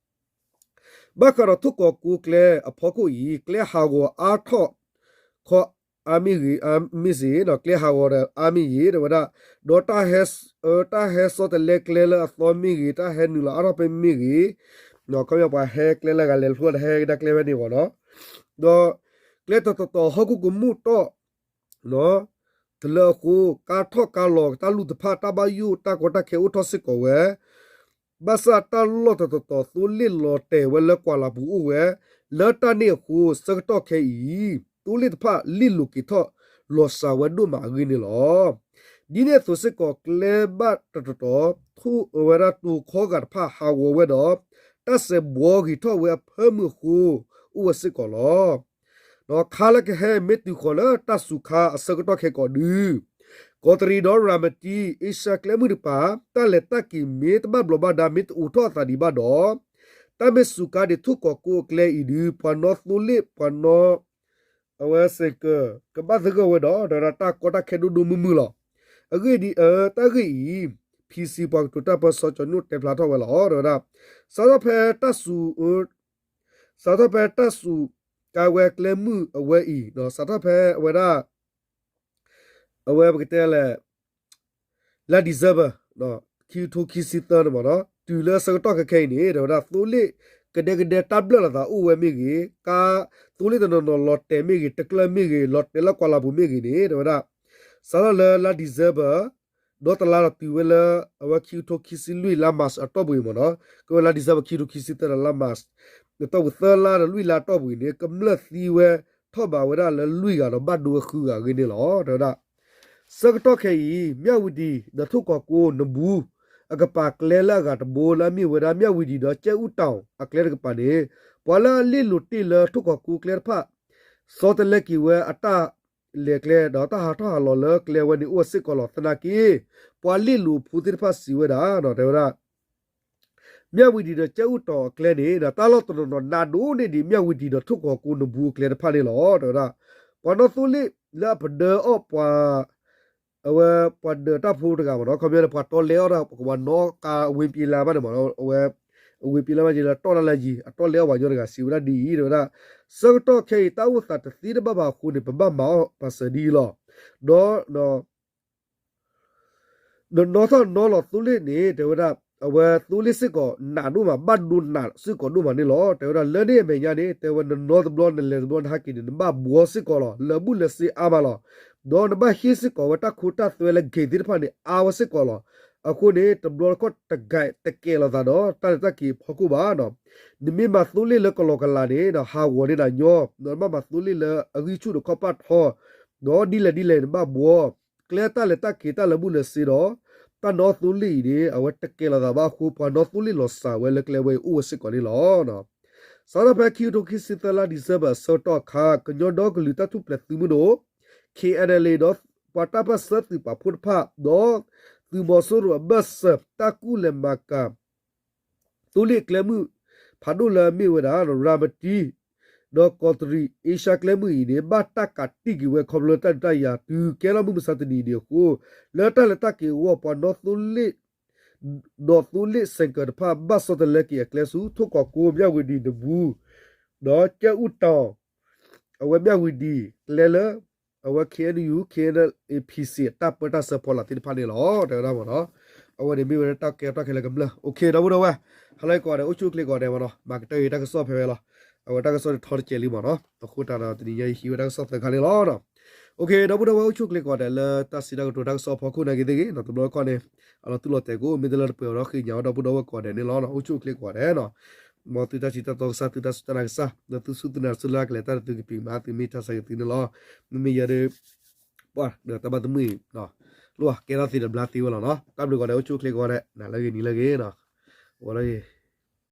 ဘၣ်ဃးဒီးထိၣ်ကီးကိကျဲအဖီခိၣ်အံၤ ကျဲဟးဂီၤအါထီၣ်ခီအါမ့ၢ်ဂ့ၤ, မ့ၢ်စ့ၢ် ကျဲဟးဂီၤဒီးအါမ့ၢ်ဂ့ၤ တဲဝဲဒၣ်, ဒီးတၢ်ဟဲဆီတလဲကျဲလၢအသီမ့ၢ်ဂ့ၤ, တၢ်ဟဲနုာ်လီၤအါထီၣ်ဖဲမ့ၢ်ဂ့ၤ, ခီပညီပှၤဟဲကျဲလၢဂၤလဲၤဖျိတဟဲကဒါကျဲဖဲန့ၣ်ဂီၢ်နီၤ, ဒီးကျဲတတီၤတီၤဟီၣ်ခိၣ်ကမူၣ်တီၢ် တလၢအဃိ ကါထီၣ်ကါလီၤတၢ်လူၢ်တဖၣ် တၢ်ဘၣ်ယိၣ်တၢ်ကီတၢ်ခဲအိၣ်ထီၣ်စ့ၢ်ကီးဝဲ, ဘၣ်ဆၣ်တၢ်လီၢ်တတီၤတီၤသိလ့ၣ်လီၤတဲာ်ဝဲလၢကွၢ်လၤပူၤအိၣ်ဝဲ, လၢတၢ်န့ၣ်အဃိ ဆၢကတီၢ်ခဲအံၤ သိလ့ၣ်တဖၣ်လ့ၣ်လိာ်က့ၤထီၣ်လီၤစှၤဝဲဒိၣ်မးအဂ့ၢ်န့ၣ်လီၤ. ဒ်န့ၣ်အသိးစ့ၢ်ကီး ကျဲဘၣ်တတီၤတီၤ ထိၣ်ဝဲဒၣ်တိၤခီဂာ်တဖၣ်ဟးဂီၤဝဲဒီး တၢ်စဲးဘှီဂ့ၤထီၣ်ဝဲအဖၢမုၢ်အဃိ အိၣ်ဝဲစ့ၢ်ကီးလီၤ. ဒီးခါလၢကဟဲမ့ၢ်တုၤဃီၤလၢတၢ်စူၤခါအဆၢကတီၢ်ခဲကိာ်ဒု ကီးတရံးဒီးရၤမတံ အ့ရှါကျဲမုၢ်တကပၤ တၢ်လဲၤတၢ်က့ၤမ့ၢ်တဘၣ်ဘျီးဘၣ်ဒါ မ့ၢ်တအိးထီၣ်အသးဒံးဘၣ်ဒီး တၢ်မ့ၢ်စူၤခါဒံးထိၣ်ကီးကိအကျဲအံၤဒု ပှၤနီၣ်သိလ့ၣ် ပှၤနီၣ် အဝဲစဲးကၢး ကဘၣ်သဂၢၢ်ဝဲဒီး ဒီးဝဲဒၣ်တၢ်ကီတၢ်ခဲဒိၣ်ဒိၣ်မုၢ်မုၢ်လီၤ. အဂ့ၢ်ဒ်အံၤ, တၢ်ဂ့ၢ်အံၤ ဖံစံ ပှၤကတိၤတၢ်ပၢစီကၠီၤနူၣ်တဲဖျါထီၣ်ဝဲလီၤ. ဒီးဝဲဒၣ် စးထီၣ်ဖဲတၢ်စူၤ စးထီၣ်ဖဲတၢ်စူၤကါဝဲကျဲမုၢ်အဝဲအံၤ စးထီၣ်ဖဲအဝဲဒၣ် အဝဲပကတဲလဲၣ် လါ December ခံကထိခံဆံသၢန့ၣ်မ့ၢ်နီၤ တုၤလၢဆၢကတီၢ်ခဲခဲအံၤန့ၣ် တဲဝဲဒၣ် သိလ့ၣ်ကဒဲကဒဲတၢ်ဘျၢၣ်လိာ်သးအိၣ်ဝဲမ့ၢ်ဂ့ၤ, ကါ သိလ့ၣ်တနီၤနီၤလီၤတဲာ်မ့ၢ်ဂ့ၤ, တကျၢၢ်မ့ၢ်ဂ့ၤ, လီၤတဲာ်လၢကွၢ်လၤပူၤမ့ၢ်ဂ့ၤန့ၣ် တဲဝဲဒၣ် စးထီၣ်လၢလါ December ဒီးတလါဒီးတုၤဝဲလၢ အဝဲခံကထိခံဆံလွံၢ်လါ March အတီၢ်ပူၤအံၤမ့ၢ်နီၤ ကဝဲလါ December ခံကထိခံဆံသၢဒီးလါ March အတီၢ်ပူၤသၢလါဒီးလွံၢ်လါအတီၢ်ပူၤအံၤန့ၣ် ကမျၢၢ်သံဝဲထီၣ်ဘးဝဲဒၣ်လၢလွံၢ်ဂၤဒီးဘၣ်ဒိဝဲဃုဂၤအဂ့ၢ်န့ၣ်လီၤ. တဲဝဲဒၣ် ဆၢကတီၢ်ခဲအံၤ မၠၣ်ဝံၤဒံၣ်ဒီးထိၣ်ကီးကိ နဘူး အကပၤကျဲလၢအဂၤတဘိလၢအမ့ၢ်ဝဲဒၣ် မၠၣ်ဝံၤဒံၣ်ဒီးကဲအူတီၤအကျဲတကပၤန့ၣ် ပှၤလၢအလ့ၣ်လိၤတ့ၢ်လၢထိၣ်ကီးကိကျဲတဖၣ် ဆီတလဲက့ၤဝဲအတၢ်လဲၤကျဲ ဒီးတၢ်ဟးထီၣ်ဟးလီၤလၢကျဲဝဲန့ၣ်အိၣ်ဝဲစ့ၢ်ကီးလီၤ. သနာ်က့ ပှၤလ့ၣ်လိၤဖိသ့ၣ်တဖၣ်စံးဝဲဒၣ် တဲဝဲဒၣ် မၠၣ်ဝံၤဒံၣ်ဒီးကဲအူတီၤအကျဲန့ၣ် တၢ်လီၢ်တနီၤနီၤနးဒိၣ်န့ၢ်ဒံး မၠၣ်ဝံၤဒံၣ်ဒီးထိၣ်ကီးကိနဘူးအကျဲတဖၣ်န့ၣ်လီၤ. တဲဝဲဒၣ် ပှၤနီၣ်သိလ့ၣ်လၢအပဒၢအီၣ်ပှၤ အဝဲပှၤဒၢးတၢ်ဖိတဂၤမ့ၢ်နီၤ ခီပညီန့ၣ် ပှၤတီလဲအီၣ်တၢ် ပကဝဲနီၣ်ကါဝ့ပံလါဘၣ်န့ၣ်မ့ၢ်နီၤ အဝဲ အဝ့ပံလါဘၣ်ယံၤလၢတီၢ်တၢ်လၢယံၤ အတီလဲအီၣ်ပှၤညီတဂၤစံးဝဲဒၣ်ဒ်အံၤ တဲဝဲဒၣ် ဆၢကတီၢ်ခဲအံၤ တၢ်အိၣ်သးတသ့တဘၣ်ဘၣ်အဃိန့ၣ် ပဘၣ်မၤအီၣ်ပာ်စၢၤဒ်အံၤလီၤ. ဒီး နနီၣ်ထီၣ်နီၣ်လီၤသိလ့ၣ်န့ၣ် တဲဝဲဒၣ် အဝဲသိလ့ၣ်စ့ၢ်ကီးနးဒိၣ်မး ဘၣ်ဒိနးစ့ၢ်ကီးဒိၣ်မးန့ၣ်လီၤ. တဲဝဲဒၣ်လၢန့ၣ်အမဲာ်ညါန့ၣ် တဲဝဲနနီၣ်တဘျီ နလဲၤတဘျီ နဟးက့ၤန့ၣ် နဘၣ်ဘှီစ့ၢ်ကီးလီၤ. လၢာ်ဘူၣ်လၢာ်စ့အါမးလီၤ. ဒီးနဘၣ်ဟ့ၣ်စ့ၢ်ကီးဝဲတၢ်ခိတၢ်သွဲလၢ gate သ့ၣ်တဖၣ်န့ၣ် အါဝဲစ့ၢ်ကီးလီၤ. အဃိန့ၣ် တဘျီတခီၣ်တကဲးလီၤသးဒီး တၢ်လဲၤတၢ်က့ၤအဖီခိၣ်ဘၣ် နမ့ၢ်မၤသိလ့ၣ်လၢကလီကလးန့ၣ် ဟးဂီၤန့ၢ်နၤညီ, ဒီးနဘၣ်မၤသိလ့ၣ်လၢအဂံၢ်ဆူၣ်ဒီးခီၣ်ပၣ်ထီ, ဒီးဒ်လဲၣ်ဒ်လဲၣ်နဘၣ်ဘှီ, ကျဲတၢ်လဲၤတၢ်က့ၤတၢ်လၢာ်ဘူၣ်လၢာ်စ့ဒီး တၢ်နီၣ်သိလ့ၣ်အံၤန့ၣ် အဝဲတကဲလီၤသးဘၣ်အဃိ ပှၤနီၣ်သိလ့ၣ်လီၤစၢ်ဝဲလၢကျဲဝဲအံၤအိၣ်ဝဲစ့ၢ်ကီးန့ၣ်လီၤ. စးထီၣ်ဖဲခံကထိခံဆံသၢလါ December အဆၢကတီၢ်အခါ ကညီဒီကလုာ်တၢ်ထူၣ်ဖျဲးသုးမုၢ်ဒိၣ် KNLA ဒီးပှၤတၢ်ပၢၢ်ဆၢသုးပာ်ဖှိၣ်တဖၣ် ဒီးသုးမီၤစိရိၤအဘၢၣ်စၢၤ တၢ်ကူၣ်လဲၤမၤကၤ သိလ့ၣ်ကျဲမုၢ်ဖးဒိၣ်လၢအမ့ၢ်ဝဲဒၣ် ရၤမတံ ဒီးကီးတရံး အ့ရှါကျဲမုၢ်အံၤန့ၣ် ဘၣ်တၢ်ကးတံာ်က့ၤဝဲခီဖျိလၢတၢ်ဒုးတၢ်ယၤတုၤကဲထီၣ်မုၢ်မဆါတနံၤအံၤန့ၣ်အဃိ လၢတၢ်လဲၤတၢ်က့ၤအဂီၢ် ပှၤနီၣ်သိလ့ၣ် ဒီးသိလ့ၣ်စဲးကၢးတဖၣ် ဘၣ်ဆီတလဲက့ၤအကျဲဆူ ထိၣ်ကီးကိ မၠၣ်ဝံၤဒံၣ်နဘူး ဒီးကဲအူတီၤ အဝဲမၠၣ်ဝံၤဒံၣ်ကျဲလၢ အဝဲ KNU KNLA PC အတၢ်ပၢတၢ်ဆၢဖီလာ်သ့ၣ်တဖၣ်န့ၣ်လီၤ. တဲဝဲဒၣ်မ့ၢ်နီၤ အဝဲန့ၣ်မ့ၢ်ဝဲဒၣ်တၢ်ကဲထီၣ်ခဲလၢာ်ကမျၢၢ် okay ဒီပုၢ်ဒီဝဲၢ် ဟါလၢကိးဂၤဒဲး အိၣ်ဆူၣ်အိၣ်ချ့ကိးဂၤဒဲးမ့ၢ်နီၤ မၤကတၢၢ်ဂ့ၤတၢ်ကစီၣ်ဖဲဝဲလီၤ. အဝဲတၢ်ကစီၣ်န့ၣ်ထီတစဲးလံမ့ၢ်နီၤ အဃိသတးဒီးတနံၤညါအံၤဟံးဝဲတၢ်ကစီၣ်သၢခါန့ၣ်လီၤ. okay ဒီပုၢ်ဒီဝဲၢ် အိၣ်ဆူၣ်အိၣ်ချ့ကိးဂၤဒဲးလၢတၢ်စံးတၢ်ကတိၤတၢ်ကစီၣ်အဖီခိၣ်နာ်က့ၤသ့ၣ်ဂ့ၤ တဘျီတခီၣ်န့ၣ် အလီၤတူၢ်လီၤတဲာ်ကိး မ့ၢ်တလၢတပှဲၤအီၤဒီးဃ့ၢ်ညါအီၤ ဒီပုၢ်ဒီဝဲၢ်ကိးဂၤဒဲးန့ၣ်လီၤ. အိၣ်ဆူၣ်အိၣ်ချ့ကိးဂၤဒဲးနီၤ မ်သုတၢ်စံးတၢ်ကတိၤကစၢ် သုတၢ်စူၢ်တၢ်နာ်ကစၢ် လၢသုစူၢ်သုနာ်သုလၢအကလဲၤတၢ်တသုကပံာ်မး သုမ့ၢ်တၢ်ဆါက့ၤသုန့ၣ်လီၤ. မ့မ့ၢ်ယၤဒီး ပှၤဒီးတၢ်ဘၣ်သမုၣ်အံၤ လိၣ်ကဲထီၣ်သ့ဒီးဘျါသ့ဝဲလီၤနီၤ တၢ်ဘျုးကိးဂၤဒဲး အိၣ်ဆူၣ်အိၣ်ချ့ကိးဂၤဒဲး နၤလၢဂ့ၤနံၤလၢဂ့ၤနီၤ အိၣ်လၢဂ့ၤ